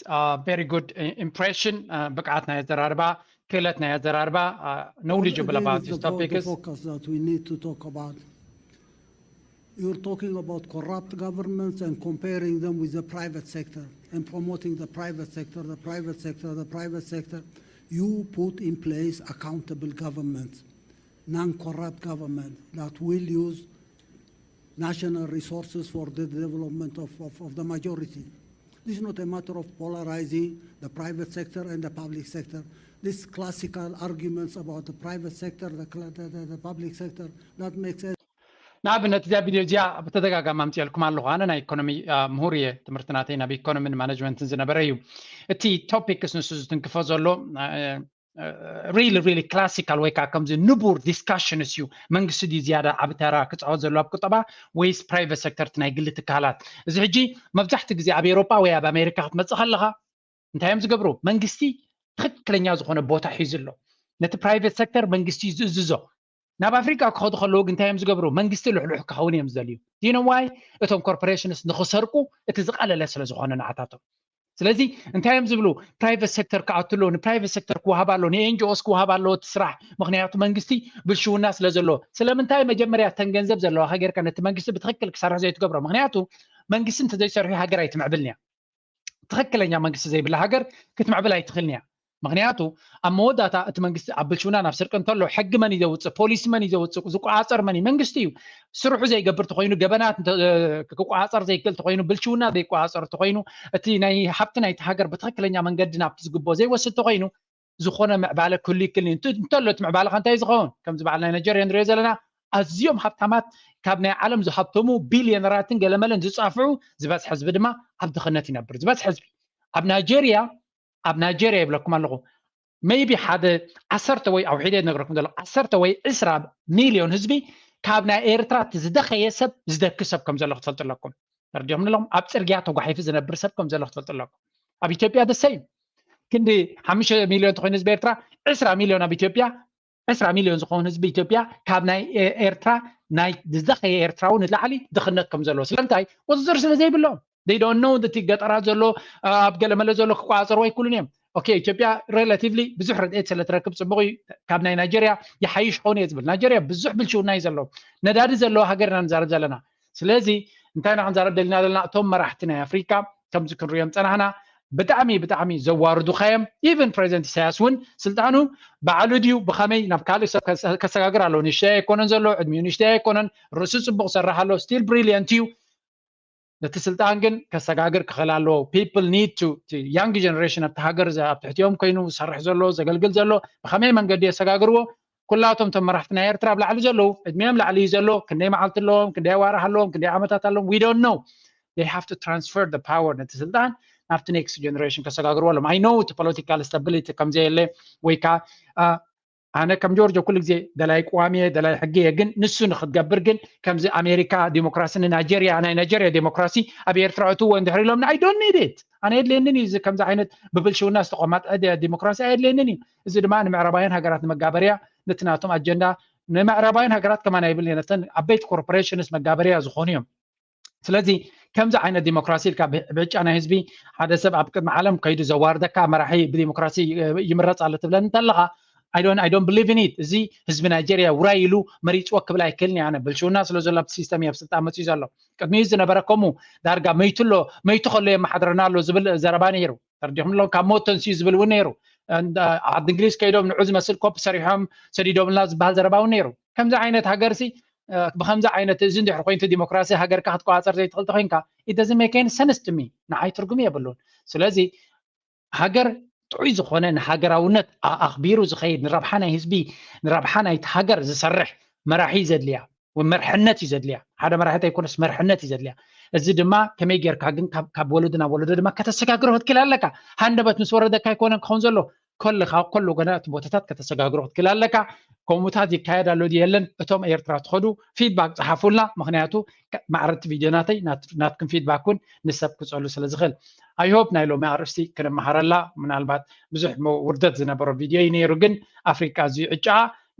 very good impression ብቅዓት ናይ ኣዘራርባ ክእለት ናይ ኣዘራርባ knowledgeable about this topics. Focus that we need to talk about. You're talking about corrupt governments and comparing them with the private sector and promoting the private sector, the private sector, the private sector. You put in place accountable governments, non-corrupt government that will use national resources for the development of, of, of the majority. This is not a matter of polarizing the private sector and the public sector. This classical arguments about the private sector, the, the, the public sector, that makes sense. ንኣብነት እዚኣ ቪድዮ እዚኣ ብተደጋጋሚ ኣምፅኤልኩም ኣለኹ። ኣነ ናይ ኢኮኖሚ ምሁር እየ፣ ትምህርቲ ናተይ ናብ ኢኮኖሚን ማነጅመንትን ዝነበረ እዩ። እቲ ቶፒክስ ንሱ ዝትንክፎ ዘሎ ሪሊ ሪሊ ክላሲካል ወይ ከዓ ከምዚ ንቡር ዲስካሽንስ እዩ። መንግስቲ ድዩ ዝያዳ ዓቢ ተራ ክፃወት ዘሎ ኣብ ቁጠባ ወይስ ፕራይቨት ሴክተር እቲ ናይ ግሊ ትካላት? እዚ ሕጂ መብዛሕትኡ ግዜ ኣብ ኤውሮጳ ወይ ኣብ ኣሜሪካ ክትመፅእ ከለኻ እንታይ እዮም ዝገብሩ? መንግስቲ ትኽክለኛ ዝኾነ ቦታ ሒዙ ኣሎ። ነቲ ፕራይቨት ሴክተር መንግስቲ እዩ ዝእዝዞ። ናብ ኣፍሪቃ ክኸዱ ከለዉ ግን እንታይ እዮም ዝገብሩ? መንግስቲ ልሕሉሕ ክኸውን እዮም ዝደልዩ። ዲኖ ዋይ እቶም ኮርፖሬሽንስ ንኽሰርቁ እቲ ዝቐለለ ስለ ዝኾነ ንዓታቶም። ስለዚ እንታይ እዮም ዝብሉ? ፕራይቨት ሴክተር ክኣቱ ኣለዎ፣ ንፕራይቨት ሴክተር ክወሃብ ኣለዎ፣ ንኤንጂኦስ ክወሃብ ኣለዎ እቲ ስራሕ። ምክንያቱ መንግስቲ ብልሽውና ስለ ዘለዎ። ስለምንታይ መጀመርያ እተን ገንዘብ ዘለዋኻ ጌርካ ነቲ መንግስቲ ብትኽክል ክሰርሕ ዘይትገብሮ? ምክንያቱ መንግስቲ እንተዘይሰርሑ ሃገር ኣይትምዕብልን እያ። ትኽክለኛ መንግስቲ ዘይብላ ሃገር ክትምዕብል ኣይትኽእልን እያ። ምክንያቱ ኣብ መወዳእታ እቲ መንግስቲ ኣብ ብልሽውና ናብ ስርቂ እንተሎ ሕጊ መን እዩ ዘውፅእ? ፖሊሲ መን እዩ ዘውፅእ? ዝቆፃፀር መን እዩ? መንግስቲ እዩ። ስርሑ ዘይገብር ተኮይኑ፣ ገበናት እንተ- ክቆፃፀር ዘይክእል ተኮይኑ፣ ብልሽውና ዘይቆፃፀር ተኮይኑ፣ እቲ ናይ ሃብቲ ናይቲ ሃገር ብትኽክለኛ መንገዲ ናብቲ ዝግብኦ ዘይወስድ ተኮይኑ ዝኾነ ምዕባለ ክህሉ ይክእል እዩ። እንተ- እንተሎ እቲ ምዕባለ ከ እንታይ ዝኸውን? ከምዚ በዓል ናይ ናይጀርያ ንሪኦ ዘለና ኣዝዮም ሃብታማት ካብ ናይ ዓለም ዝሃብተሙ ቢልዮነራትን ገለመለን ዝፃፍዑ ዝበዝሐ ህዝቢ ድማ ኣብ ድኽነት ይነብር። ዝበዝሐ ህዝቢ ኣብ ናይጀርያ ኣብ ናይጀርያ ይብለኩም ኣለኹ maybe ሓደ ዓሰርተ ወይ ኣውሒደ ነግረኩም ዘለኹ ዓሰርተ ወይ ዕስራ ሚልዮን ህዝቢ ካብ ናይ ኤርትራ እቲ ዝደኸየ ሰብ ዝደኪ ሰብ ከም ዘሎ ክትፈልጡ ኣለኩም። ተረዲኦም ኣለኹም። ኣብ ጽርግያ ተጓሒፉ ዝነብር ሰብ ከም ዘሎ ክትፈልጡ ኣለኩም። ኣብ ኢትዮጵያ ደሰይ ክንዲ ሓሙሽተ ሚልዮን ተኮይኑ ህዝቢ ኤርትራ ዕስራ ሚልዮን ኣብ ኢትዮጵያ ዕስራ ሚልዮን ዝኾኑ ህዝቢ ኢትዮጵያ ካብ ናይ ኤርትራ ናይ ዝደኸየ ኤርትራዊ ንላዕሊ ድኽነት ከም ዘለዎ ስለምንታይ ቁፅፅር ስለ ዘይብሎም they don't know እቲ ገጠራት ዘሎ ኣብ ገለመለ ዘሎ ክቆፃፀሩ ኣይክእሉን እዮም። ኦኬ ኢትዮጵያ relatively ብዙሕ ረድኤት ስለ ትረክብ ፅቡቕ እዩ። ካብ ናይ ናይጀርያ ይሓይሽ ኾን እየ ዝብል ናይጀርያ ብዙሕ ብልሽውና እዩ ዘለዎ። ነዳዲ ዘለዎ ሃገር ኢና ንዛረብ ዘለና። ስለዚ እንታይ ኢና ክንዛረብ ደሊና ዘለና እቶም መራሕቲ ናይ ኣፍሪካ ከምዚ ክንሪኦም ፀናሕና ብጣዕሚ ብጣዕሚ ዘዋርዱኻ እዮም። Even ፕሬዚደንት ኢሳያስ እውን ስልጣኑ ባዕሉ ድዩ ብኸመይ ናብ ካልእ ሰብ ከሰጋግር ኣለዎ። ንእሽተይ ኣይኮነን ዘሎ ዕድሚኡ ንእሽተይ ኣይኮነን። ርእሱ ፅቡቕ ሰርሕ ኣሎ still brilliant እዩ። ነቲ ስልጣን ግን ከሰጋግር ክኽእል ኣለዎ። People need to young generation ኣብቲ ሃገር ኣብ ትሕቲኦም ኮይኑ ዝሰርሕ ዘሎ ዘገልግል ዘሎ ብኸመይ መንገዲ የሰጋግርዎ። ኩላቶም እቶም መራሕቲ ናይ ኤርትራ ኣብ ላዕሊ ዘለዉ ዕድሚኦም ላዕሊ እዩ ዘሎ። ክንደይ መዓልቲ ኣለዎም፣ ክንደይ ኣዋርሕ ኣለዎም፣ ክንደይ ዓመታት ኣለዎም we don't know. They have to transfer the power ነቲ ስልጣን ናብቲ next generation ከሰጋግርዎ ኣለዎም። I know እቲ political stability ከምዘየለ ወይ ከዓ ኣነ ከም ጆርጆ ኩሉ ግዜ ደላይ ቅዋም እየ ደላይ ሕጊ እየ ግን ንሱ ንክትገብር ግን ከምዚ ኣሜሪካ ዲሞክራሲ ንናይጀርያ ናይ ናይጀርያ ዲሞክራሲ ኣብ ኤርትራ እትዎ እንድሕር ኢሎምና I don't need it ኣነ የድልየንን እዩ እዚ ከምዚ ዓይነት ብብልሽውና ዝተቆማጠ ዲሞክራሲ ኣየድልየንን እዩ። እዚ ድማ ንምዕራባውያን ሃገራት ንመጋበርያ ነቲ ናቶም ኣጀንዳ ንምዕራባውያን ሃገራት ከማን ኣይብል ነተን ዓበይቲ corporations መጋበርያ ዝኾኑ እዮም። ስለዚ ከምዚ ዓይነት ዲሞክራሲ ኢልካ ብዕጫ ናይ ህዝቢ ሓደ ሰብ ኣብ ቅድሚ ዓለም ከይዱ ዘዋርደካ መራሒ ብዲሞክራሲ ይምረፅ ኣሎ ትብለኒ እንተለካ I don't believe in it። እዚ ህዝቢ ናይጀርያ ውራይ ኢሉ መሪፅዎ ክብል ኣይክእልን ኣነ ብልሽውና ስለ ዘሎ ኣብቲ ሲስተም ኣብ ስልጣን መፅኡ ዘሎ። ቅድሚኡ ዝነበረ ከምኡ ዳርጋ መይቱ ኣሎ መይቱ ከሎ የመሓድረና ኣሎ ዝብል ዘረባ ነይሩ። ተረዲኹም ኣለኹም ካብ ሞት ተንሲኡ ዝብል እውን ነይሩ። ዓዲ እንግሊዝ ከይዶም ንዑ ዝመስል ኮፕ ሰሪሖም ሰዲዶምልና ዝበሃል ዘረባ እውን ነይሩ። ከምዚ ዓይነት ሃገርሲ ብከምዚ ዓይነት እዚ እንድሕር ኮይኑ ዲሞክራሲ ሃገርካ ክትቆፃፀር ዘይትኽእል ተኮይንካ it doesn't make any sense to me ንዓይ ትርጉም የብሉን። ስለዚ ሃገር ጥዑይ ዝኾነ ንሃገራውነት ኣኽቢሩ ዝኸይድ ንረብሓ ናይ ህዝቢ ንረብሓ ናይቲ ሃገር ዝሰርሕ መራሒ ዘድልያ መርሕነት እዩ ዘድልያ ሓደ መራሒ ኣይኮነስ መርሕነት እዩ ዘድልያ። እዚ ድማ ከመይ ጌርካ ግን ካብ ወለዶ ናብ ወለዶ ድማ ከተሰጋግሮ ክትክእል ኣለካ። ሃንደበት ምስ ወረደካ ኣይኮነን ክኸውን ዘሎ ከለካ ከሉ ገና እቲ ቦታታት ከተሰጋግሮ ክትክእል ኣለካ። ከምኡታት ይካየድ ኣሎ ድዩ የለን እቶም ኤርትራ ትኸዱ feedback ጸሓፉልና ምክንያቱ ማዕረቲ ቪድዮ ናተይ ናትኩም feedback እውን ንሰብ ክጸሉ ስለ ዝኽእል I hope ናይ ሎሚ ኣርእስቲ ክንመሃረላ ምናልባት ብዙሕ ውርደት ዝነበሮ ቪድዮ እዩ ነይሩ ግን ኣፍሪቃ እዚ ዕጫ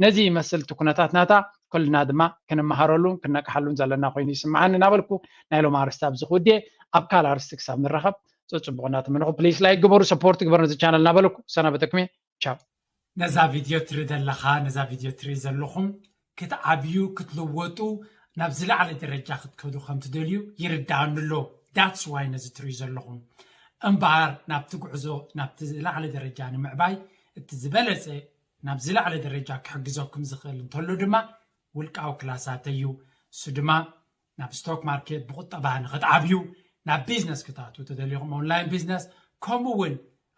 ነዚ ይመስል እቲ ኩነታት ናታ ኩልና ድማ ክንመሃረሉን ክነቅሓሉን ዘለና ኮይኑ ይስምዓኒ እናበልኩ ናይ ሎም ኣርስቲ ኣብዚ ክውድየ ኣብ ካል ኣርስቲ ክሳብ ንራኸብ ፅፅቡቕ እናተመነኹ please like ግበሩ support ግበር ነዚ channel እናበለኩ ሰናበተኩም እየ ቻው። ነዛ ቪድዮ ትርኢ ዘለኻ ነዛ ቪድዮ ትርኢ ዘለኹም ክትዓብዩ ክትልወጡ ናብ ዝለዓለ ደረጃ ክትከዱ ከም ትደልዩ ይርድኣኒ ኣሎ that's why ነዚ ትርእዩ ዘለኹም እምበኣር ናብቲ ጉዕዞ ናብቲ ዝለዓለ ደረጃ ንምዕባይ እቲ ዝበለፀ ናብ ዝለዓለ ደረጃ ክሕግዘኩም ዝኽእል እንተሎ ድማ ውልቃዊ ክላሳት እዩ። እሱ ድማ ናብ ስቶክ ማርኬት ብቁጠባ ንክትዓብዩ ናብ ቢዝነስ ክትኣትዉ ተደሊኹም ኦንላይን ቢዝነስ ከምኡ እውን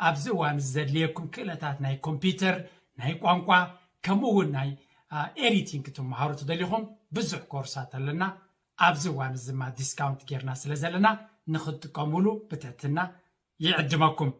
ኣብዚ እዋን እዚ ዘድልየኩም ክእለታት ናይ ኮምፒውተር ናይ ቋንቋ ከምኡ እውን ናይ ኤዲቲንግ ክትመሃሩ ተደሊኹም ብዙሕ ኮርሳት ኣለና። ኣብዚ እዋን እዚ ድማ ዲስካውንት ጌርና ስለ ዘለና ንክትጥቀምሉ ብትሕትና ይዕድመኩም።